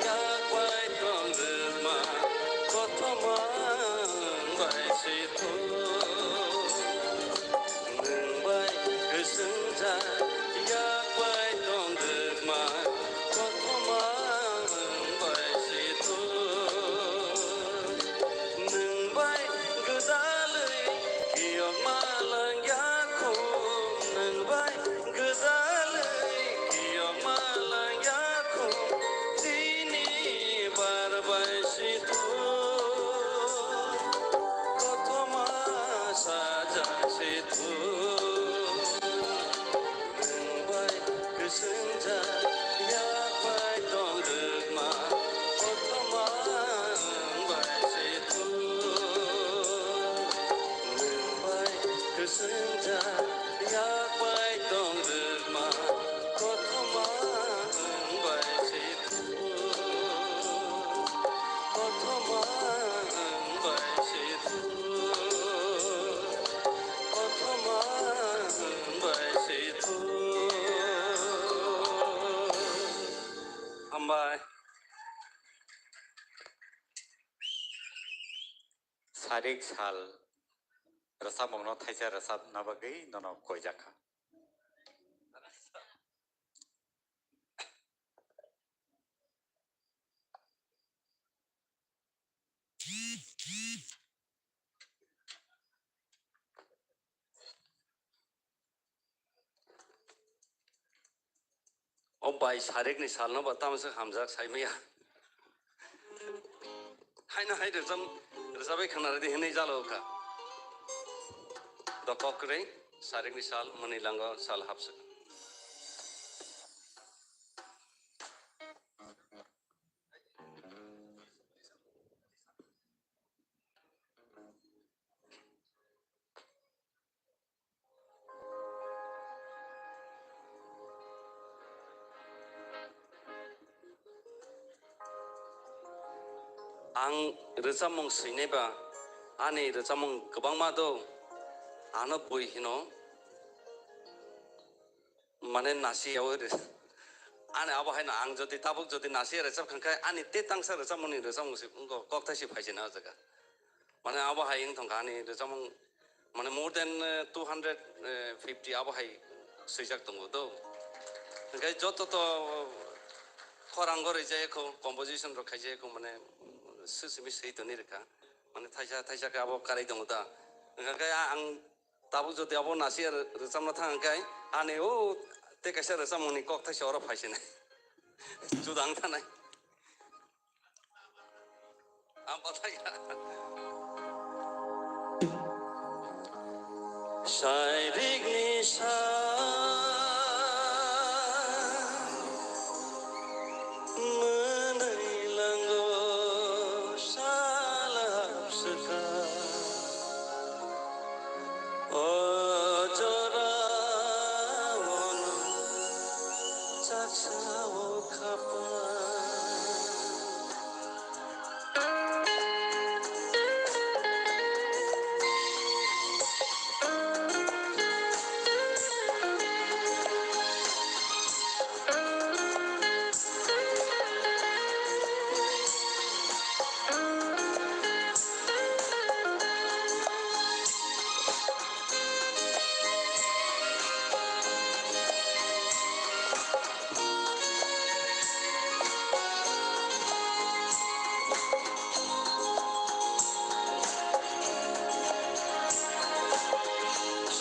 yak bai tong rwma, kothoma nwng bai si thung. Nwng bai kwswng jak yak bai tong rwma, kothoma nwng bai si thung. Nwng bai gwdalwi kiyokma langya khum, nwng bai gwdalwi kiyokma langya khum, tini bar bai si thung, kothoma sajak si thung. Nwng bai kwswng jak yak bai tong rwkma, kothoma nwng bai si thung. Nwng bai kwswng jak yak bai tong rwkma, kothoma nwng bai si thung. Kothoma nwng bai si thung. Kothoma nwng bai si thung. Hambai. Sarik sal rwchapmungno thaisa rwchapna bagwi nono koijakha. O bai, sarikni salno bo tamsa hamjak saimaya. Haino hai rwchap, rwchabai khna rwdi hinwi jalo kha. Dokok kwrwi, sarikni sal, mwnwi lango sal hapswk. Ang rwchapmung swinai ba, ani rwchapmung kwbangma do, ano bui hino, mane nasi yaui rw-, ani abo haino ang jodi tabuk jodi nasi rwchap khankhe ani te tangsa rwchapmungni rwchapmung se wngkha, kokthai se phaisina o jaga. Mane abo hai wng thangkha ani rwchapmung, mane more than, eh, two hundred fifty abo hai swijak tongo do. Hwnkhe joto to khorang gorwi jaya kho, composition rok khai jaya kho, mane swi simi swi toni rwkha. Mane thaisa thaisa khe abo karai tongo da. Hwnkhe ang tabuk jodi abo nasi rwchapna thang khe ani o te kaisa rwchapmungni kok thaisa oro phaisinai. Juda wng thanai. Ang bathai ya. Sairikni sa mwnwi lango sal hapswkha. O jora ono chaksa o khapang.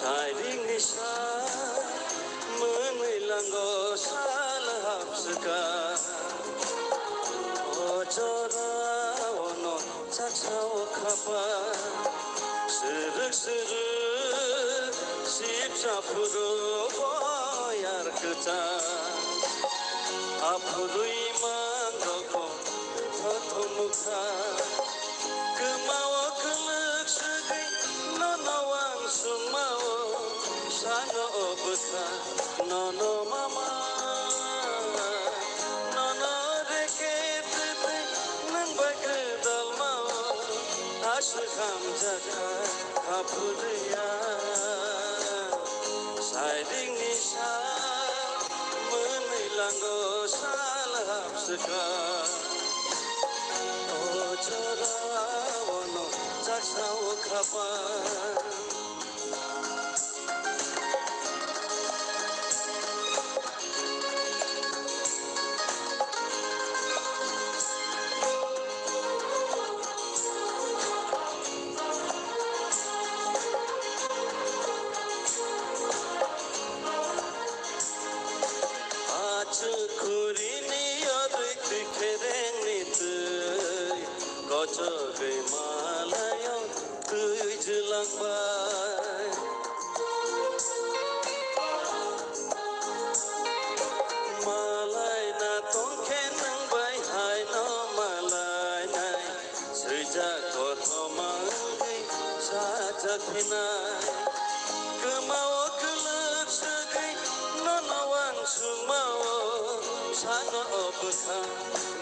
Sairing ni sa mwnwi lango sal hapswkha. O jora o Suru sipsa phuru boyar kwchang. Aphurui mango thothomukha. Kwmao kwlwk swgwi nono wangsukmao. Sano o bwkha nono mama. Nono reke twtwi nwng bai gwdalmao. Aswk hamjakha kha phurwiya. Sairingni sal mwnwi lango sal hapswkha. O jorao no chaksa o khapa. Achuk khurini yodwi twi kherengni twi kochogwi malayo twi jwlangbai. Malai na tongkhe nwng bai haino malai nai. Swijak kothoma wngwi sajak phinai. Kwmao kwlwk swgwi nono wangsukmao. Sano o bwkha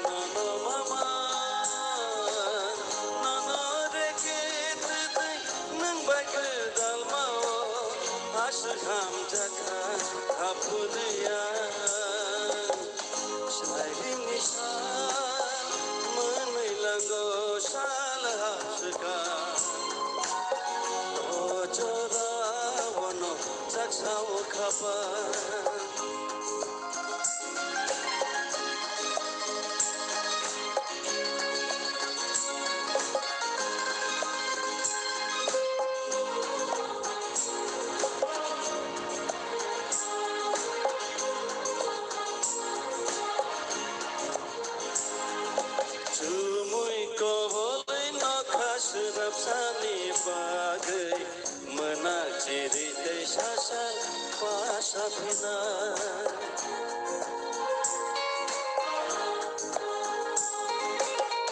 nono mama. Nono reke twtwi nwng bai gwdalmao. Aswk hamjakha aphurwiya. Sairingni sal mwnwi lango sal hapswkha. O jorao no chaksa o khapa. Chumui kobolwi nokha swnapsani bagwi mwnak chiri tei sasa pasa phinai.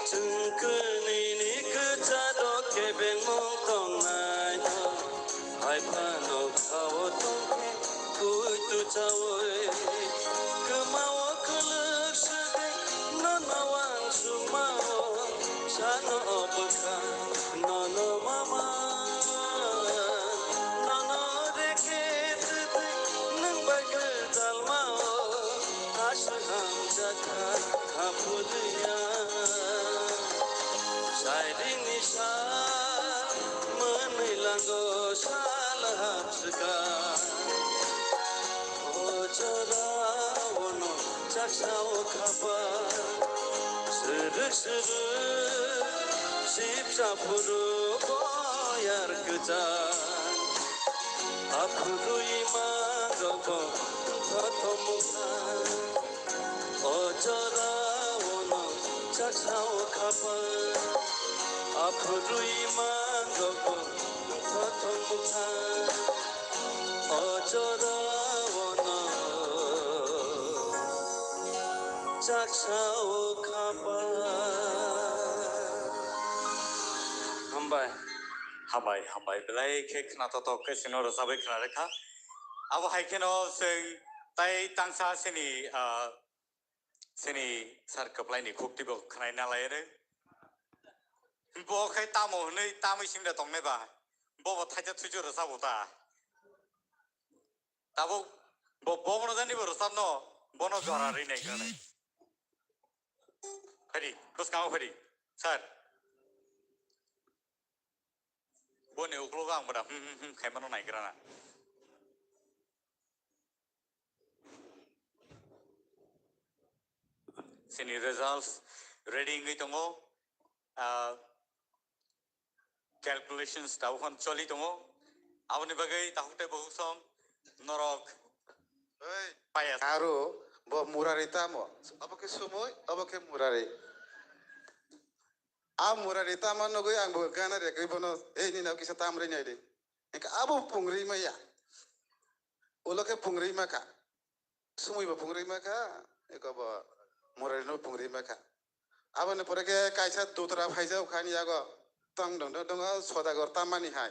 Chwng kwnwini kwcharo kebengmung tongnaino. Hai phano khao tongkhe koi tu chawi. Kwmao kwlwk swgwi nono wangsukmao. Sano o bwkha nono mama. Nono reke twtwi nwng bai gwdalmao. Aswk hamjakha aphurwiya. Sairingni sal mwnwi lango sal hapswkha. O jorao no chaksa o khapa. Swrwk swrwk sipsa phuru boyar kwchang. Aphurwi mango bo thothomukha. O jorao no chaksa o khapa. Aphurwi mango bo thothomukha. O jorao no chaksa o khapa. Hambai. Hambai, hambai. Belai khe khna totok khe chwngno rwchabwi khna rwkha. Abo hai kheno chwng tai tangsa sini, ah, sini sir kwplaini khukti bo khnaina lai rw. Bo khe tamo hwnwi tamwi singda tongnai ba. Bo bo thaisa thuisu rwchabo ta. Tabuk bo, bo bono jani bo rwchapno, bono jora rinai gwnai. Phaidi, bwskango phaidi, sir. Boni uklogo ang boda hmm, hmm, hmm, khaimano naigrana. Sini results ready wngwi tongo. Ah, calculations tabukhan choli tongo. Aboni bagwi takhuk tei bukhuk som norok Ei, paya. Aro bo Murari tamo? Obo khe Sumui, obo khe Murari. A Murari tamo nugwi ang bo gana rekwi bono, ei, nini kisa tam rinai di. Hingke abo pungri maya. Ulo khe pungri maka. Sumui bo pungri maka. Eko bo morari no pungri maka. Aboni pore khe kaisa dutra phaijak kha ani yago. Tong dong dong dong sodagar tamani hai.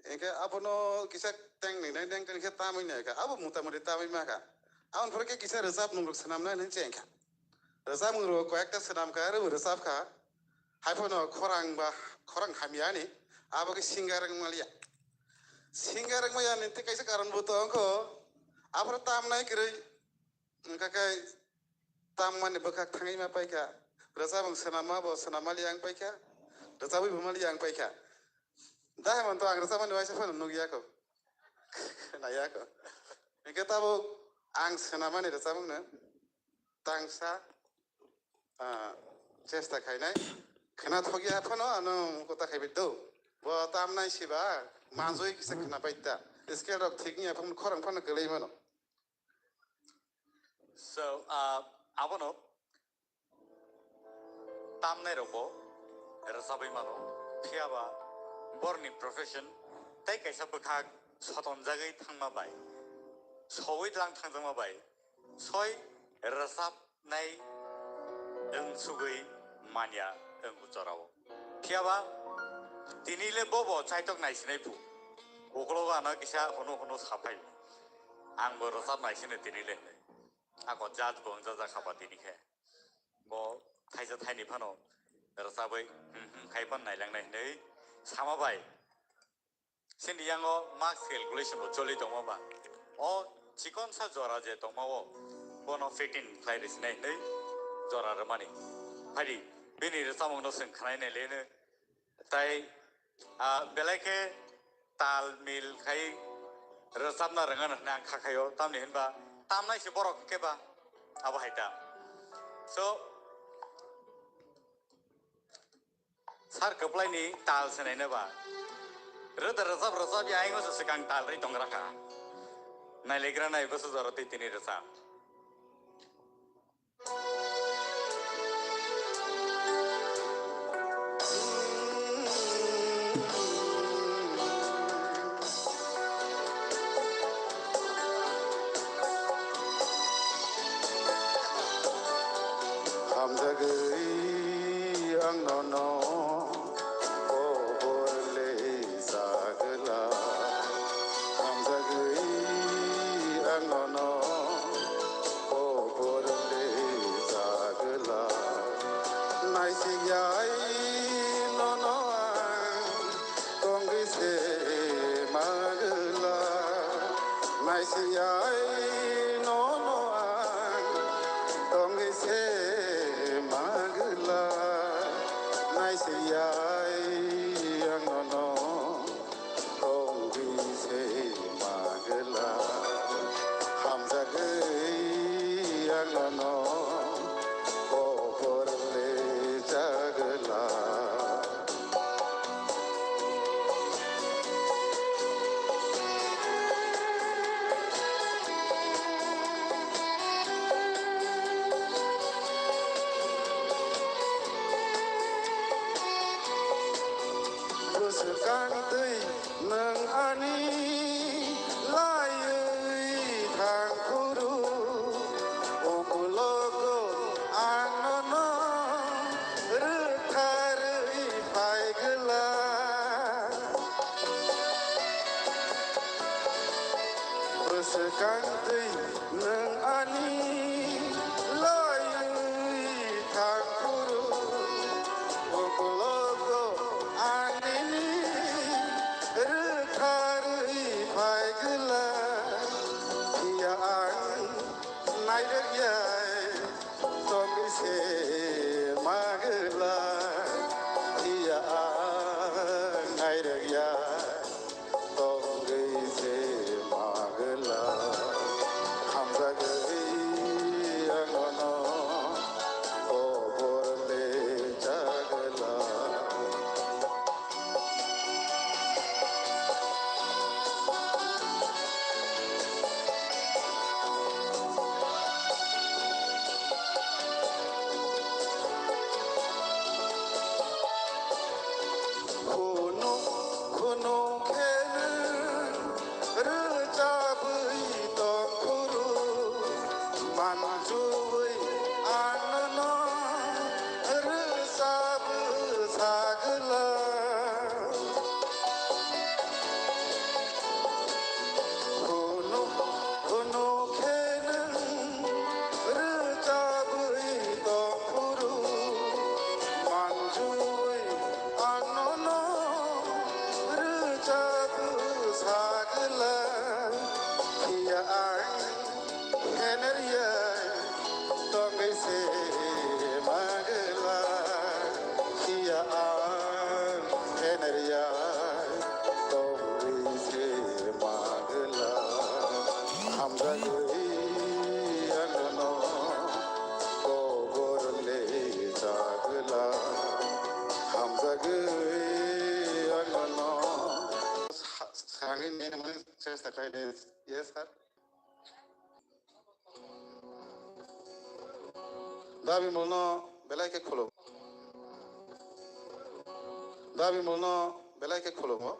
Hingke abono kisa teng ni neng teng teng khe tamui nai kha. Abo mota moti tamui ma kha. Aboni pore khe kisa rwchapmung rok swnamnai hinwi cheng kha. Rwchapmung rok koyekta swnam kha, aro bo rwchap kha. Hai phano khorang ba, khorang hamya ni. Abo khe singer wng maliya. Singer wng maya ni tei kaisa karon bo tong kho. Aphuru tamnai kwrwi. Wngkha khe tammani bwkhak thangwi ma paikha. Rwchapmung swnamma bo swnam maliya wng paikha. Rwchabwi bo maliya wng paikha. Dahai man to ang rwchapmani waisa phano nukya kho. Khwnaya kho. Hingke tabuk ang swnamani rwchapmungno tangsa, ah, chesta khainai. Khwnathokya phano ano kota khaibai do. Bo tamnai siba manjui kisa khwnapai ta. Scale rok thik wngya phano khorang phano kwlwi mano. So, ah, abono tamnai rokbo rwchabwi mano, phiyaba borni profession tei kaisa bwkhak sotonjagwi thangma bai, sowui lang thangjakma bai, soi rwchapnai wng sugwi manya wng jorao. Phiyaba tini le bobo chaitok naisinai phu. Uklogo ano kisa hunu hunu saphai. Angbo rwchap naisino tini le hinwi. Ako judge bo wngjajakha ba tini khe. Bo thaisa thaini phano rwchabwi hmm hmm khai phano nailangnai hinwi sama bai. Chini yango marks calculation bo choli tongma ba. O chikonsa jora je tongma o bono fitting khlai rwsinai hinwi jora rwmani. Phaidi bini rwchapmungno chwng khwnai nai leno. Tai, ah, belai khe tal mil khai rwchapna rwngano hwnwi ang kha khaio, tamni hwnba tamnai se borok hwnkhe ba abo hai ta. So, sar kwplaini tal se naina ba. Rwda rwchap rwchap ya aingo se swkang tal rwi tongra kha. Nailegra nai bwswk jora twi tini rwchap. Hamjagwi ang nono kobor le sagwla. Hamjagwi ang nono kobor le sagwla. Naisik yai nono ang tongwi se magwla. Naisik yai nono ang tongwi se magwla. Naisik yai ang nono tongwi se magwla. Hamjagwi ang nono kobor le jagwla. Bwswkang twi nwng ani laiwi thang phuru, ukulogo ang nono rwktharwi phai gwla. Bwswkang twi nwng ani laiwi thang phuru, ukulogo ang nini rwktharwi phai gwla. Phiya ang nairwk yai tongwi se magwla. Phiya ang nairwk ya tongwi se magwla. Hamjagwi ang nono kobor le jagwla. Khunu, khunu khe Manjui ano no rwchap sagla. Hunu, hunu khe nwng rwchabwi tongphuru, manjui ano no rwchap sagla, phiya ang phenerya tongwi se magla, phiya ang phenerya tongwi se magla. Hamjagwi ano no kobor le sagla, hamjagwi ano no. Sa-, sangwi nini mani chesta khaide. Yes, sir. Dabi mulno belai khe khulum. Dabi mulno belai khe khulumo.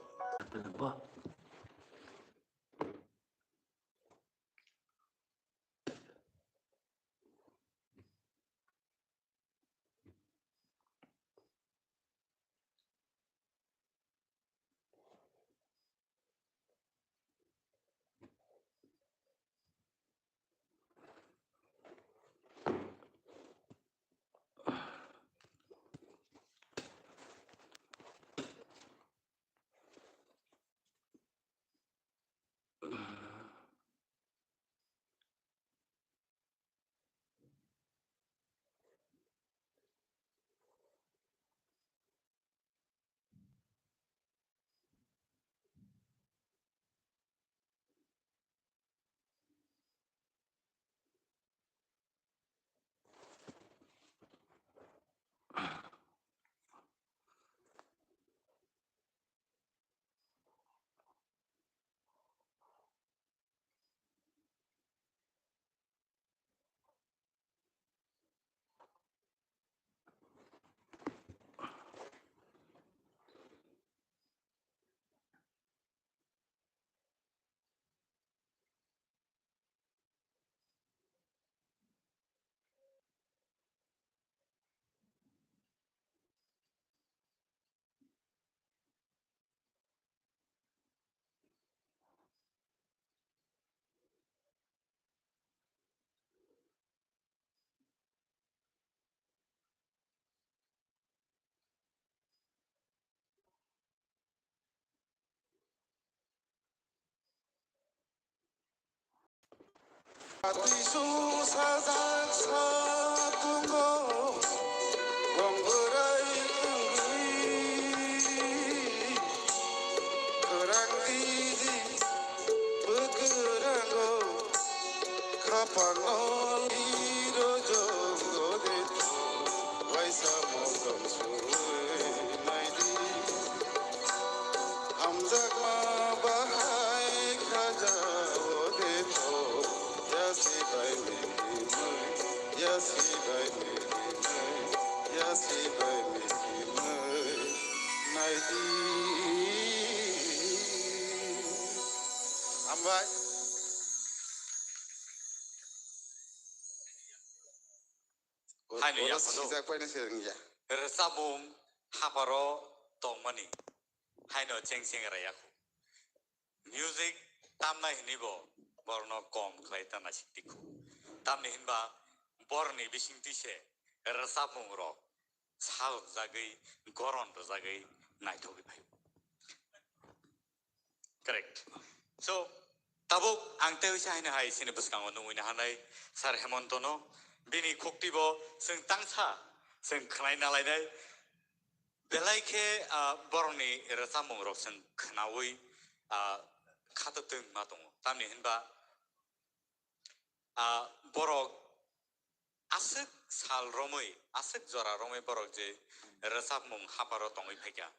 Atisung sajak satungo, bongborai tungwi, khorang tiji bwkrango, khapangno liro jongode, waisa motom sui naidi. Hamjakma bahai khaja o de to, yasi bai miri mai, yasi bai miri mai, yasi bai miri mai, naidi. Hambai. Haino oro yaphano sijak paina se wngya. Rwchapmung haparo tongmani haino cheng cheng raya khu. Music tamnai hwnwi bo borno kom khlai ta naisik di khu. Tamni hinba borni bisingtwi se rwchapmung rok sal rwjagwi, goron rwjagwi naithogwi phaio. Correct. So, tabuk ang tei uisa haino hai sini bwskango nungwi nahanai Sir Hemonto no, bini khukti bo chwng tangsa, chwng khwnai nalainai. Belai khe, ah, borokni rwchapmung rok chwng khwnaui, ah, khato twng ma tongo. Tamni hinba, ah, borok aswk sal romwi, aswk jora romwi borok je rwchapmung haparo tongwi phaikha.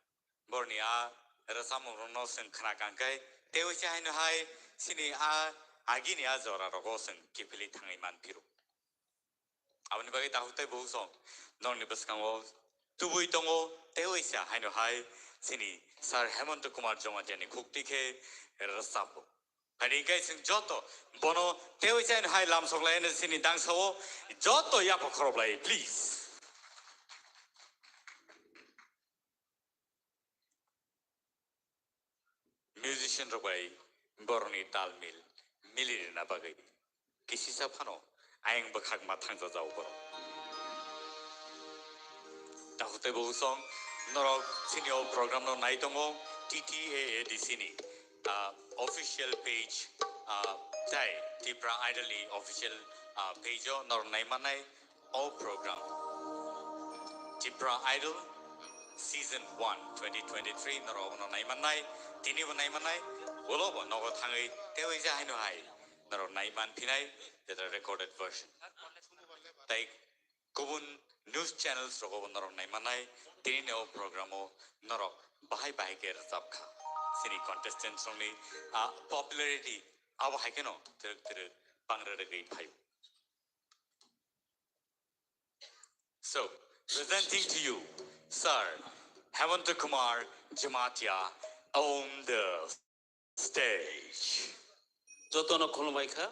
Borni a rwchapmung rokno chwng khna kangkhe, tei uisa haino hai sini a agini a jora rogo chwng kiphilwi thangwi man phiro. Aboni bagwi takhuk tei bukhuk song nokni bwskango tubui tongo, tei uisa haino hai sini Sir Hemonto Kumar Jamatia ni khukti khe rwchapmung. Ani hingke chwng joto bono teiwi chaino hai lamsok lai sini dangsa o joto yapha khoroplai, please. Musician rok bai borokni tal mil mili rwna bagwi kisisa phano ayang bwkhak ma thangjajao borok. Takhuk tei bukhuk song norok chini o program no nai tongo T T A A D C ni, ah, official page, ah, tei Tipra Idol ni official, ah, page o norok nai mannai. O program Tipra Idol Season one twenty twenty-three norok abono nai mannai, tini bo nai mannai, ulo bo nogo thangwi teiwi ja haino hai norok nai man phinai, that are recorded version. Tai kubun news channels rogo bo norok nai mannai, tini ni o program o norok bahai bahai khe rwchap kha. Sini contestants rokni, ah, popularity abo hai kheno twrwk twrwk bang rwrwgwi phaio. So, presenting to you, Sir Hemanta Kumar Jamatia on the stage. Jotono khulumbai kha.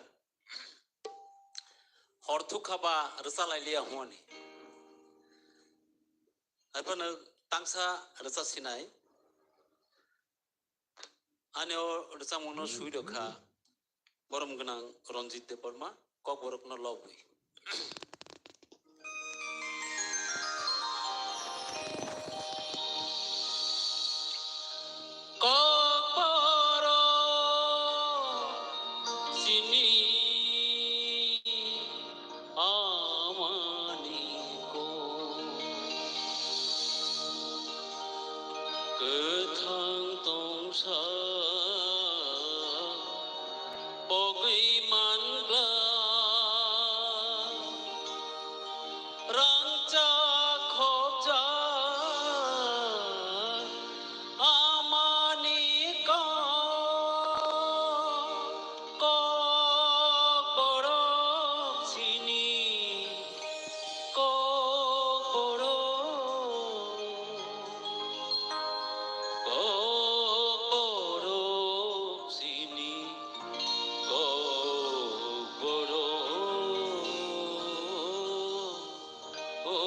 Hor thuk kha ba rwcha lai liya hwnwi. Haiphano tangsa rwcha sinai. Ani o rwchapmungno swi rw kha borom gwnang Ranjit Debbarma, Kokborokno lobwi. Kokborok chini amani kok. Kwthang tongsa pogwi mangla, rangchak khopjak amani kok, Kokborok chini Kokborok, Kokborok chini Kokborok, oh.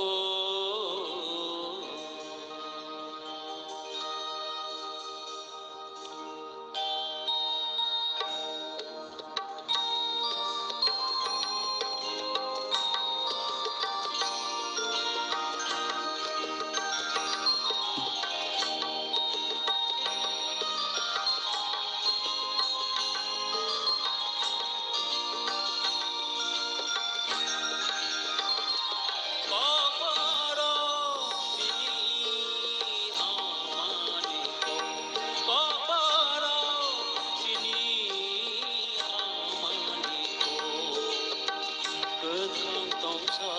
Kwthang tongsa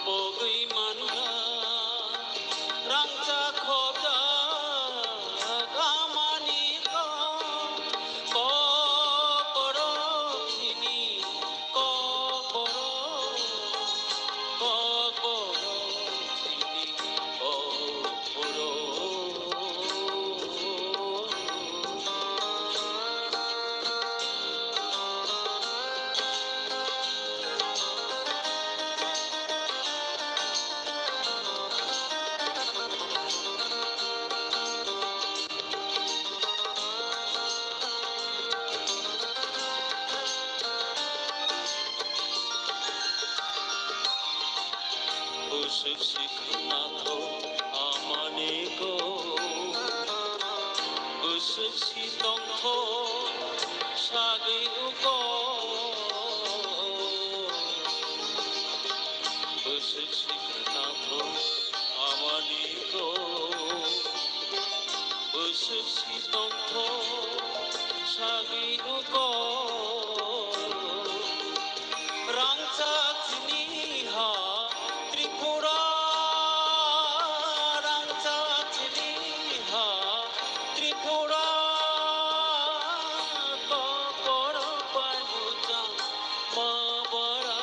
pogwi mankha, rangchak khopjak amani kok, Kokborok chini Kokborok, Kokborok chini Kokborok. Bwswk si khwnathok amani kok, bwswk si tongthok sagwi o kok. Bwswk si khwnathok amani kok, bwswk si tongthok sagwi o kok. Rangchak chini ha Tripura, rangchak chini ha Tripura, Kokborok bai bujang ma bara.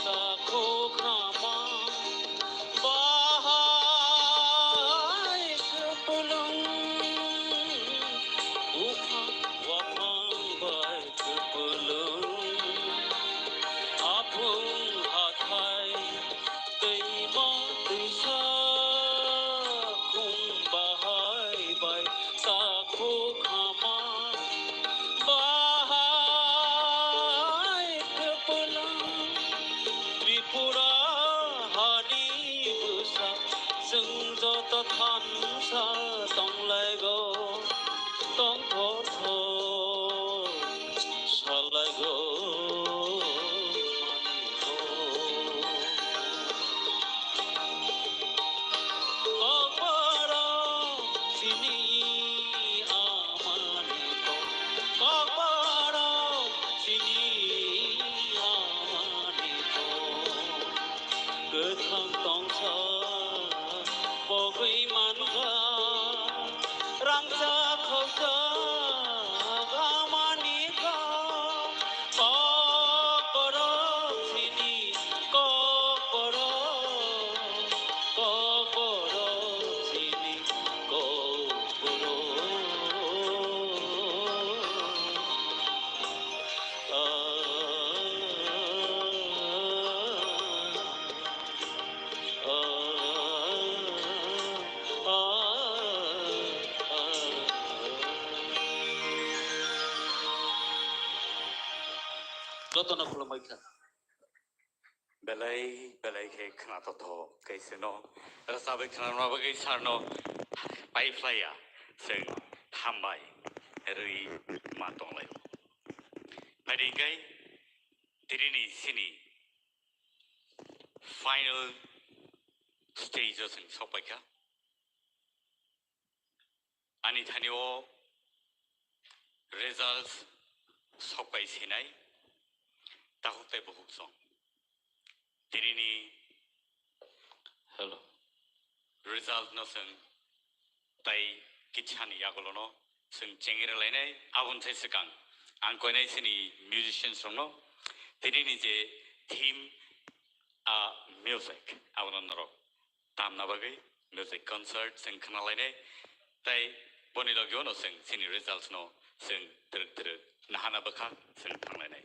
Takhuk hama bahai kwplwng, buphang waphang bai kwplwng, aphung hathai twima twisa khum bahai bai takhuk hama bahai kwplwng. Tripura hani bwsa chwng joto thansa tonglaigo, tongthor thor salaigo. Kokborok chini amani kok, kokborok chini amani kok. Kwthang tongsa pogwi mankha, rangchak khokjak amani kok. Kokborok chini, kokborok, kokborok chini, kokborok. Ah, ah, ah, ah, ah. Jotono khulumwi kha. Belai belai khe khwnathokthok khe chwngno rwchabwi khwnarwna bagwi sarno paiphlaiya chwng hambai rwi ma tonglaio. Phaidi hwnkhe tinini chini final stage o chwng sokpaikha. Ani thani o results sokpai sinai takhuk tei bukhuk song. Tinini Hello. Result no chwng tai kitsani yagulo no chwng chengri lainai aboni sai swkang ang koinai chini musicians rok no tinini je theme a music abono norok tamna bagwi music concert chwng khna lainai, tei boni logi uano chwng chini results no chwng twrwk twrwk nahana bwkha chwng thanglainai.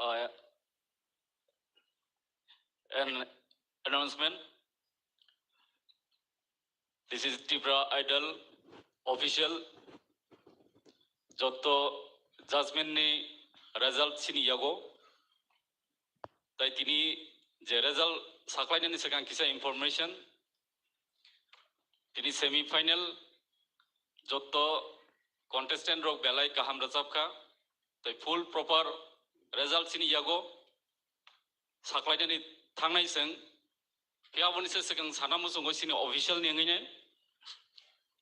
uh, an announcement. This is Tripura Idol official. Jotto judgment ni result sini yago. Tai tini je result saklainani swkang kisa information. Tini semi final jotto contestant rok belai kaham rwchapkha. Tai full proper result sini yago saklainani thangnai chwng. Phiya aboni se swkang sana muchungo sini official ni wngwi nai.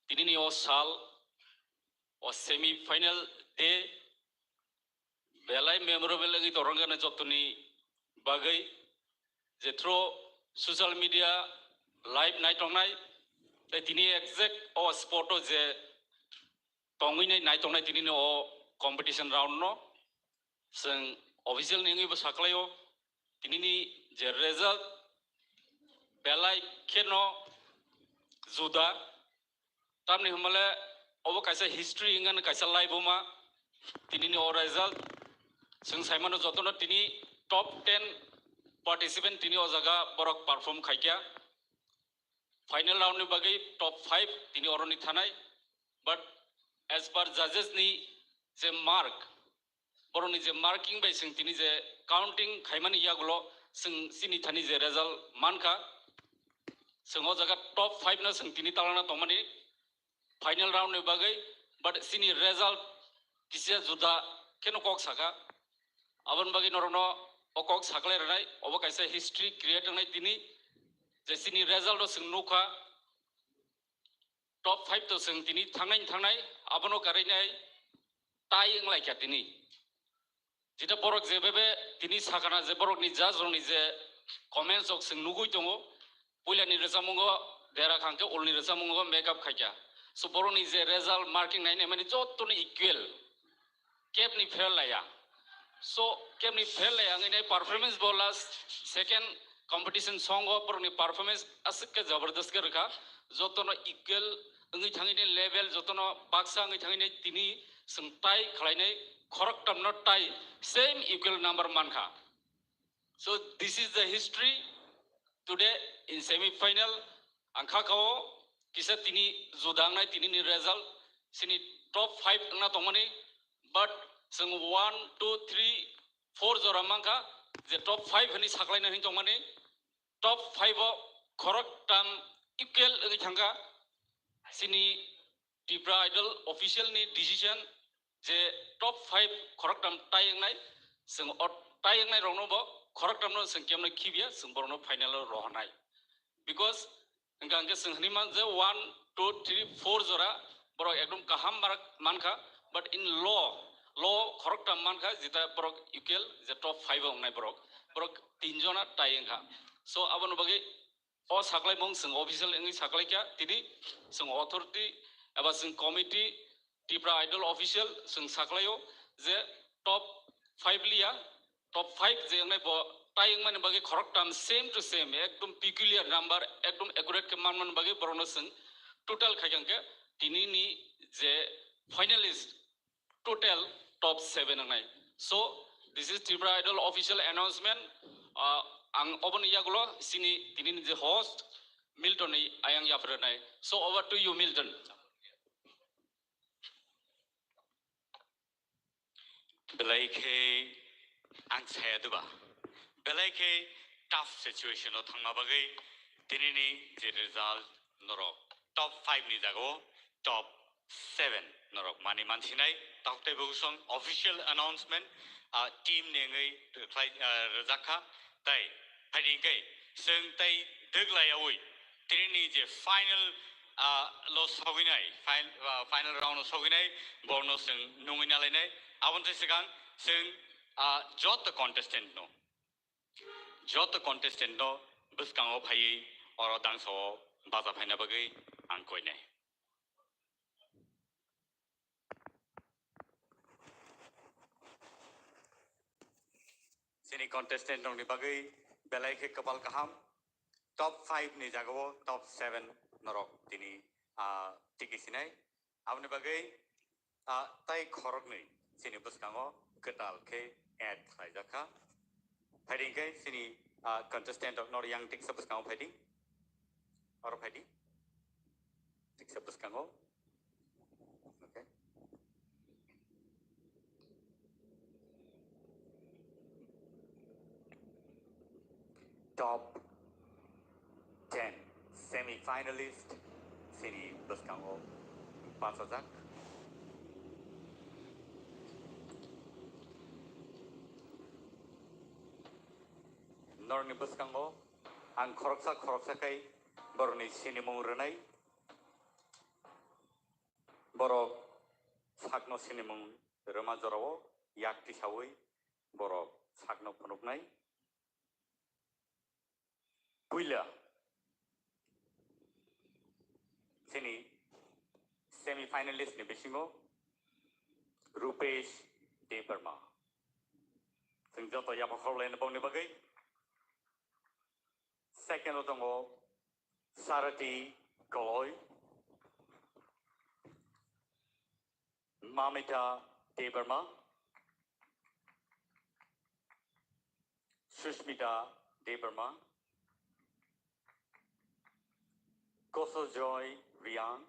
Tini ni o sal, o semi final day belai memorable wngwi torong gana jottoni bagwi je through social media live nai tongnai. Tai tini exact o spot o je tongwi nai nai tongnai tini ni o competition round no. Chwng official ni wngwi bo saklaio. Tini ni je result belai kheno juda. Tamni hwnmale obo kaisa history wngkha kaisa laibuma. Tini ni o result chwng saimano jotono tini top ten participant tini o jaga borok perform khaikha. Final round ni bagwi top five tini oroni thanai. But as per judges ni je mark, borokni je marking bai chwng tini je counting khaimani yagulo chwng chini thani je result mankha. Chwng o jaga top five no chwng tini talana tongmani final round ni bagwi, but chini result kisa juda kheno kok saka. Aboni bagwi norokno o kok saklai rwnai, obo kaisa history create wngnai tini, je chini result o chwng nukha. Top five to chwng tini thangnai thangnai, abono karainai tie wnglaikha tini. Jeta borok je bebe tini sakana je borokni judge rokni je comments rok chwng nugui tongo, puilani rwchapmungo dera khangkhe ulni rwchapmungo make up khaikha. So borokni je result marking nainai mani jottoni equal. Kebni fail laya. So, kebni fail laya wngwi nai performance bo last second competition song o borokni performance aswk khe jabardast khe rwkha. Jotono equal wngwi thangwi nai level, jotono baksa wngwi thangwi nai tini chwng tie khlainai khoroktham no tie same equal number mankha. So this is the history today in semi final. Ang kha kao kisa tini juda wngnai tini ni result sini top five wngna tongmani, but chwng one, two, three, four jora mankha je top five hwnwi saklaina hwnwi tongmani. Top five o khoroktham equal wngwi thangkha. Sini Tripura Idol official ni decision je top five khoroktham tie wngnai, chwng o tie wngnai rokno bo khoroktham no chwng kemno khibya, chwng borokno final o rohornai. Because hwnkha hwnkhe chwng hwnwi man je one, two, three, four jora borok ekdom kaham mark mankha, but in law, law khoroktham mankha jeta borok equal je top five o wngnai borok, borok tin jona tie wngkha. So abono bagwi o saklaimung chwng official wngwi saklaikha, tini chwng authority eba chwng committee, Tripura Idol official chwng saklaio je top five liya, top five je wngnai bo tie wngmani bagwi khoroktham same to same, ekdom peculiar number, ekdom accurate khe manmani bagwi borokno chwng total khaikha hwnkhe tini ni je finalist total top seven wngnai. So, this is Tripura Idol official announcement. Uh, ang oboni yagulo sini tini ni je host Milton ni ayang yapharnai. So, over to you, Milton. Belai khe ang saya duba. Belai khe tough situation o thangma bagwi tini ni je result norok top five ni jaga o top seven norok mani mansinai, tok tei bwswng official announcement, ah, team ni wngwi rwkhlai, ah, rwjak kha. Tai phaidi hwnkhe chwng tai dwk laiyaui tini ni je final, ah, lo sogwinai, fin-, ah, final round o sogwinai, borno chwng nungwi nalainai. Aboni swkang chwng, ah, joto contestant no, joto contestant no bwskango phaiwi oro dangsa o baja phaina bagwi ang koinai. Chini contestant rokni bagwi belai khe kwpal kaham. Top five ni jagao top seven norok tini, ah, tiki sinai. Aboni bagwi, ah, tai khoroknwi chini bwskango kwtal khe add khlaijak kha. Phaidi hwnkhe chini, ah, contestant rok nor yang tiksa bwskango phaidi. Oro phaidi. Tiksa bwskango. Okay. Top ten semi-finalist chini bwskango bachajak. Norokni bwskango ang khoroksa khoroksa khe borokni sinimung rwnai. Borok sakno sinimung rwma jorao yak tisaui borok sakno phunuknai. Puila chini semi-finalist ni bisingo Rupesh Debbarma. Chwng joto yapha khorlaini bongni bagwi. Second o tongo Sarati Koloi, Mamita Debbarma, Sushmita Debbarma, Kosojoy Riang,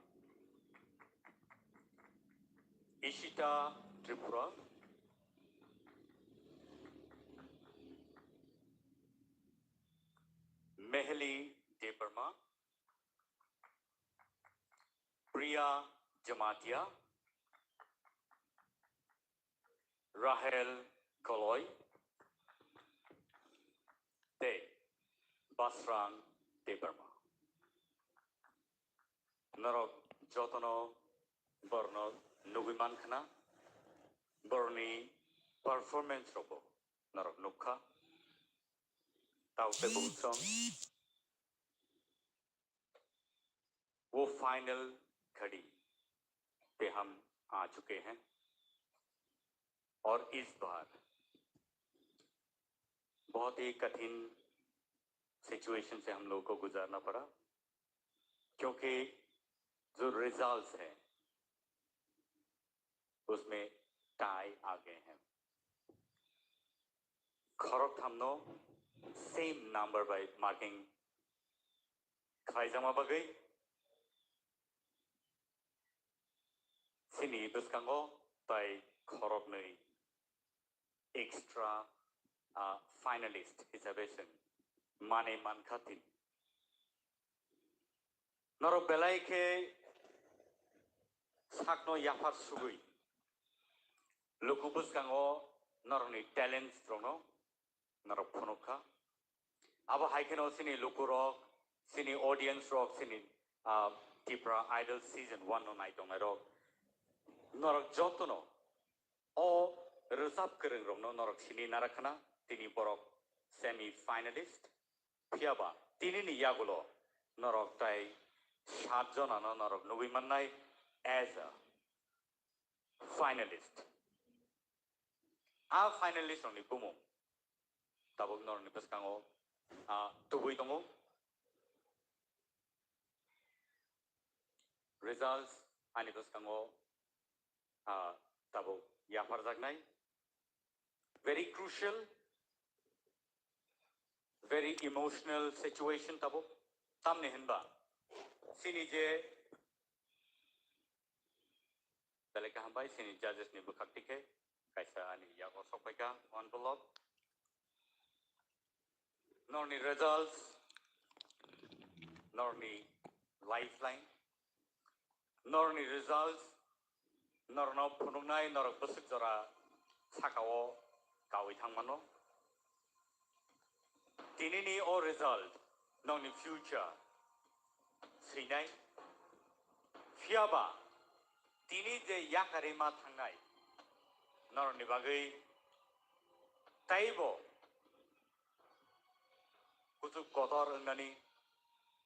Ishita Tripura, Meheli Debbarma, Priya Jamatia, Rahel Koloi tei Basrang Debbarma. Norok jotono borno nugui mankha na, borni performance rogo norok nukha. Tao tei bumsong. वो फाइनल घड़ी पे हम आ चुके हैं और इस बार बहुत ही कठिन सिचुएशन से हम लोगों को गुजारना पड़ा, क्योंकि जो रिजल्ट्स हैं उसमें टाई आ गए हैं। Khorok thamno same number by marking khlaijakma bagwi chini bwskango tai khoroknwi extra, ah, finalist hisabe chwng manwi mankha tini. Norok belai khe sakno yaphar sugwi luku bwskango norokni talents rokno norok phunuk kha. Abo hai kheno chini lukurok, chini audience rok, chini, ah, Tipra Idol season one no nai tongnai rok, norok jotono o rwchap kwrwng rokno norok sini nara khna, tini borok semi finalist. Phiya ba tini ni yagulo norok tai sat jonano norok nugui mannai as a finalist. A finalist rokni bumung tabuk norokni bwskango, ah, tubui tongo. Results ani bwskango, ah, tabuk yapharjaknai. Very crucial, very emotional situation tabuk. Tamni hinba chini je Belai kaham bai, chini judges ni bwkhak tikhe kaisa ani yago sokpaikha envelope. Norni results, norni lifeline, norni results, norno phunuknai norok bwswk jora sakao kaui thangmano. Tinini o result nokni future swinai. Phiya ba tini je yakarwi ma thangnai norokni bagwi taibo kuchuk kotor wngnani,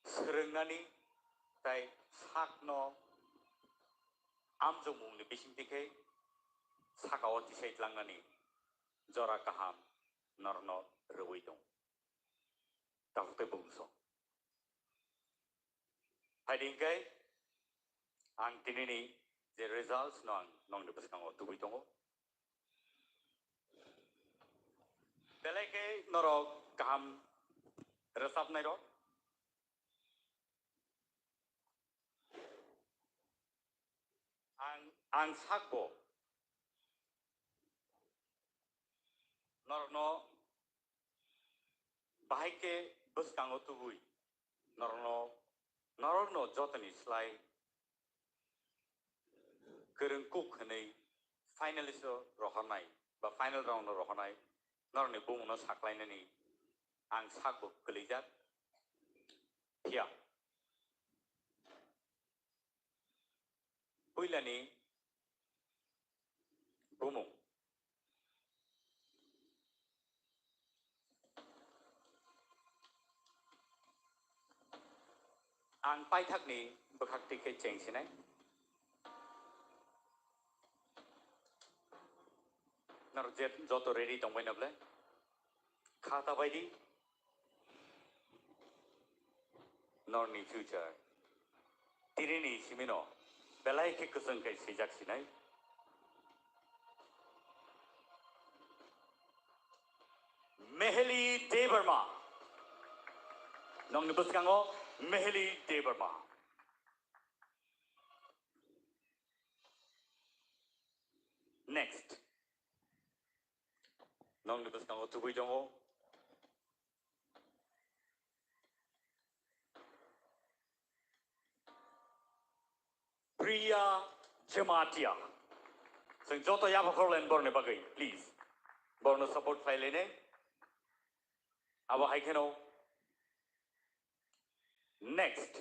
swrwngnani, tai sakno amjokmungni bisingtwi khe sakao tisai tlangnani jora kaham norokno rwui tongo. Tabuk tei bumsong. Phaidi hwnkhe ang tinini je results no ang nokni bwskango tubui tongo. Belai khe norok kaham rwchapnairok. Ang, ang sakbo norokno bahai khe bwskango tubui norokno, norokno jotoni slai kwrwng kuk hwnwi finalist o rohornai ba final round o rohornai norokni bumungno saklainani ang sakbo kwlwijak. Phiya puilani bumung. Ang paithakni bwkhak twi khe cheng sinai. Norok je joto ready tongbai na ble? Kha ta bai di. Norni future. Tinini simino belai khe kwchwng kai swijak sinai. Meheli Debbarma. Nongni bwskango Meheli Debbarma. Next. Nongni bwskango tubui tongo. Priya Jamatia. Chwng joto yapha khoroklen borni bagwi, please. Borno support khlai lene. Abo hai kheno. Next.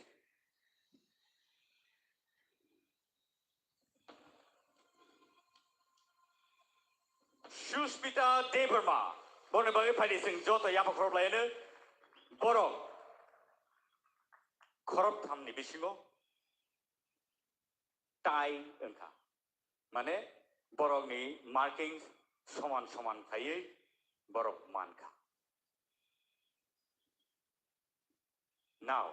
Suspita Debbarma. Borni bagwi phaidi chwng joto yapha khorop laino. Borok khorop thamni bisingo tie wngkha. Mane borokni marking soman soman khaiwi borok mankha. Now,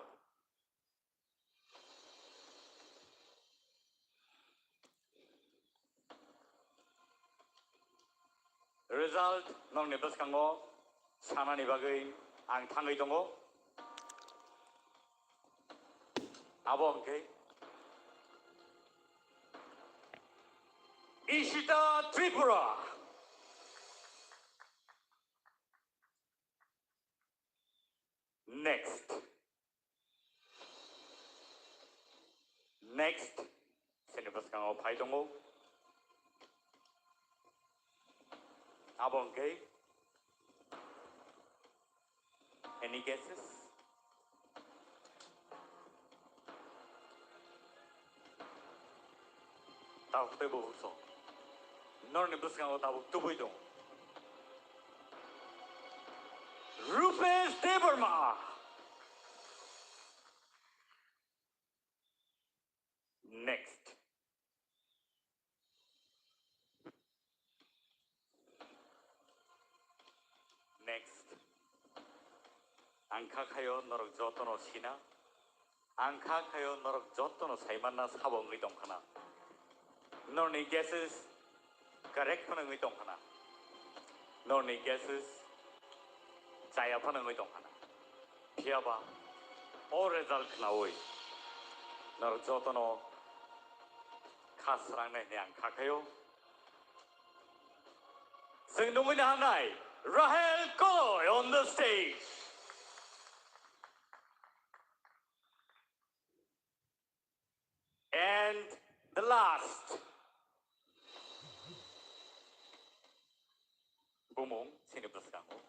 result nokni bwskango sanani bagwi ang thangwi tongo. Abo hwnkhe Ishita Tripura. Next. Next. Sini bwskango phai tongo. Abo hwnkhe any guesses? Tabuk tei bo hurso. Norni bwskango tabuk tubui dong. Rupesh Debbarma. Next. Next. Ang kha khayo norok jotono sina. Ang kha khayo norok jotono saimanna sabo wngwi tongkhana. Norni guesses correct phano wngwi tongkhana. Norni guesses chaya phano wngwi tongkhana. Phiyaba o result khnaui norok jotono kha srangnai hwnwi ang kha khayo. Chwng nungwi naharnai Rahel Koloi on the stage. And the last. Bumung sini bwskango.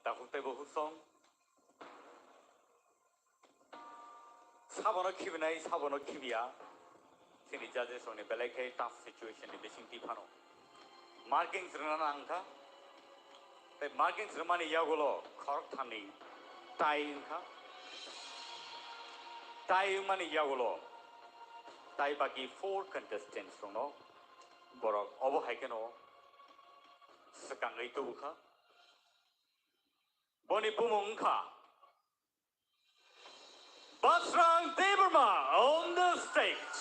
Takhuk tei bo husong. Sabono khibinai, sabono khibiya. Chini judges rokni belai khe tough situation ni bising twi phano. Markings rwna nang kha. Tei markings rwmani yagulo khorok thamni tie wngkha. Tie wngmani yagulo tai baki four contestants rokno borok obo hai kheno swkangwi tubukha. Boni bumung wngkha Basrang Debbarma on the stage.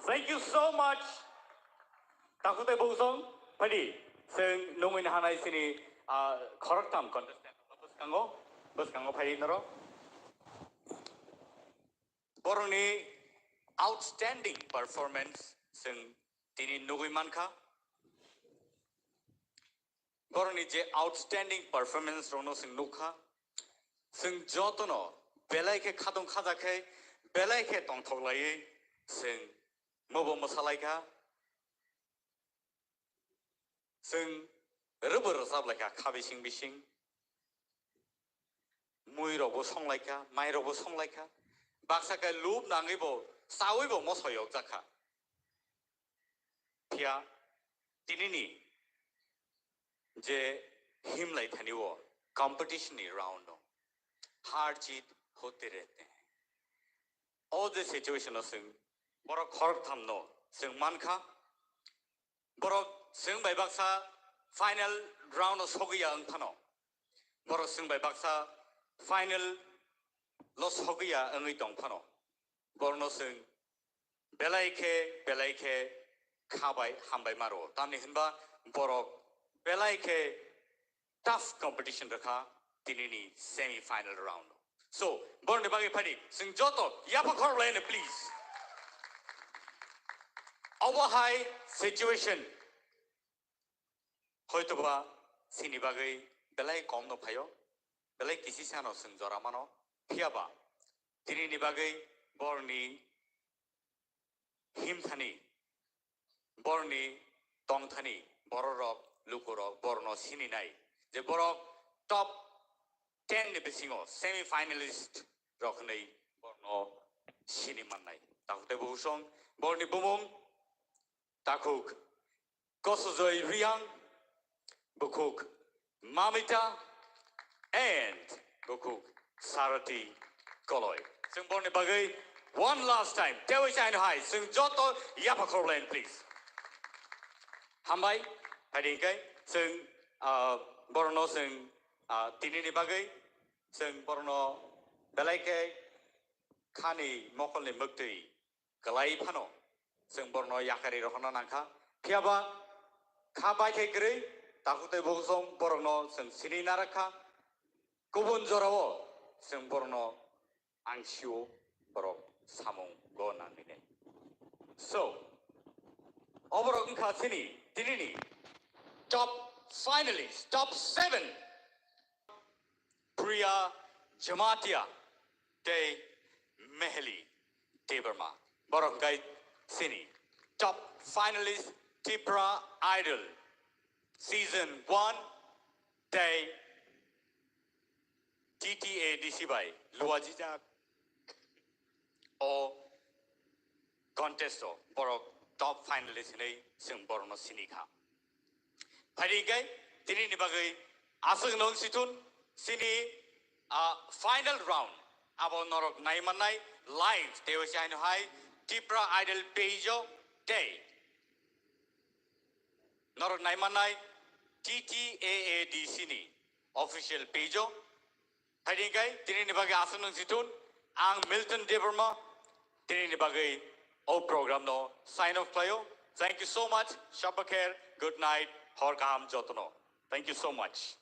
Thank you so much. Takhuk tei bukhuk song, phaidi, chwng nungwi nahanai chini, ah, khoroktham contestant bwskango, bwskango phaidi norok. Borokni outstanding performance chwng tini nugwi mankha. Borokni je outstanding performance rokno chwng nukha. Chwng jotono belai khe khatong khaja khe belai khe tongthok laiwi chwng mobo mwsalaikha. Chwng rwbw rwchap laikha kha bising bising. Mui rokbo song laikha, mai rokbo song laikha. Baksa khe lub nangwi bo chawi bo moso yok jakha. Phiya tinini je himlai thani o competition ni round o har jeet hote rehte hain. O je situation o chwng borok khoroktham no chwng mankha. Borok chwng bai baksa final round o sogwi ya wng phano. Borok chwng bai baksa final lo sogwi ya wngwi tong phano. Borokno chwng belai khe, belai khe kha bai hambai ma rwo. Tamni hwnba borok belai khe tough competition rwkha tinini semi final round. So, borokni bagwi phaidi, chwng joto yapha khorok laino, please. Obo hai situation hoitoba chini bagwi belai kom no phaio, belai kisi sano chwng jora mano, phiyaba tinini bagwi borokni himthani, borokni tongthani, bororok, lukurok, borokno sininai je borok top ten ni bisingo semi finalist rok hwnwi borokno sini mannai. Takhuk tei bukhuk song, borokni bumung takhuk Kosojoy Riang, bukhuk Mamita, and bukhuk Sarati Koloi. Chwng borokni bagwi one last time, teibo se aino hai, chwng joto yapha khorok laino, please. Hambai, phaidi hwnkhe chwng, ah, borokno chwng, ah, tinini bagwi chwng borokno belai khe khani mokolni mwktwi kwlai phano chwng borokno yakarwi rohorna nangkha. Phiyaba kha bai khe kwrwi takhuk tei bukhuk song borokno chwng sini narakha. Kubun jorao chwng borokno ang sio borok samung go nangni nai. So, oborok wngkha chini tinini top finalist, top seven. Priya Jamatia tei Meheli Debbarma. Borok hwnkhe chini top finalist Tipra Idol season one tei T T A D C bai luajijak o contest o borok top finalist hinwi chwng borokno sini kha. Phaidi hwnkhe tinini bagwi aswk nung sithun chini, ah, final round abo norok naimannai live tei waisa haino hai Tipra Idol page o tei norok naimannai T T A A D C ni official page o. Phaidi hwnkhe tinini bagwi aswk nung sithun ang Milton Debbarma tinini bagwi o program no sign off khlaio. Thank you so much. Shabba kher, good night, hor kaham jotono. Thank you so much.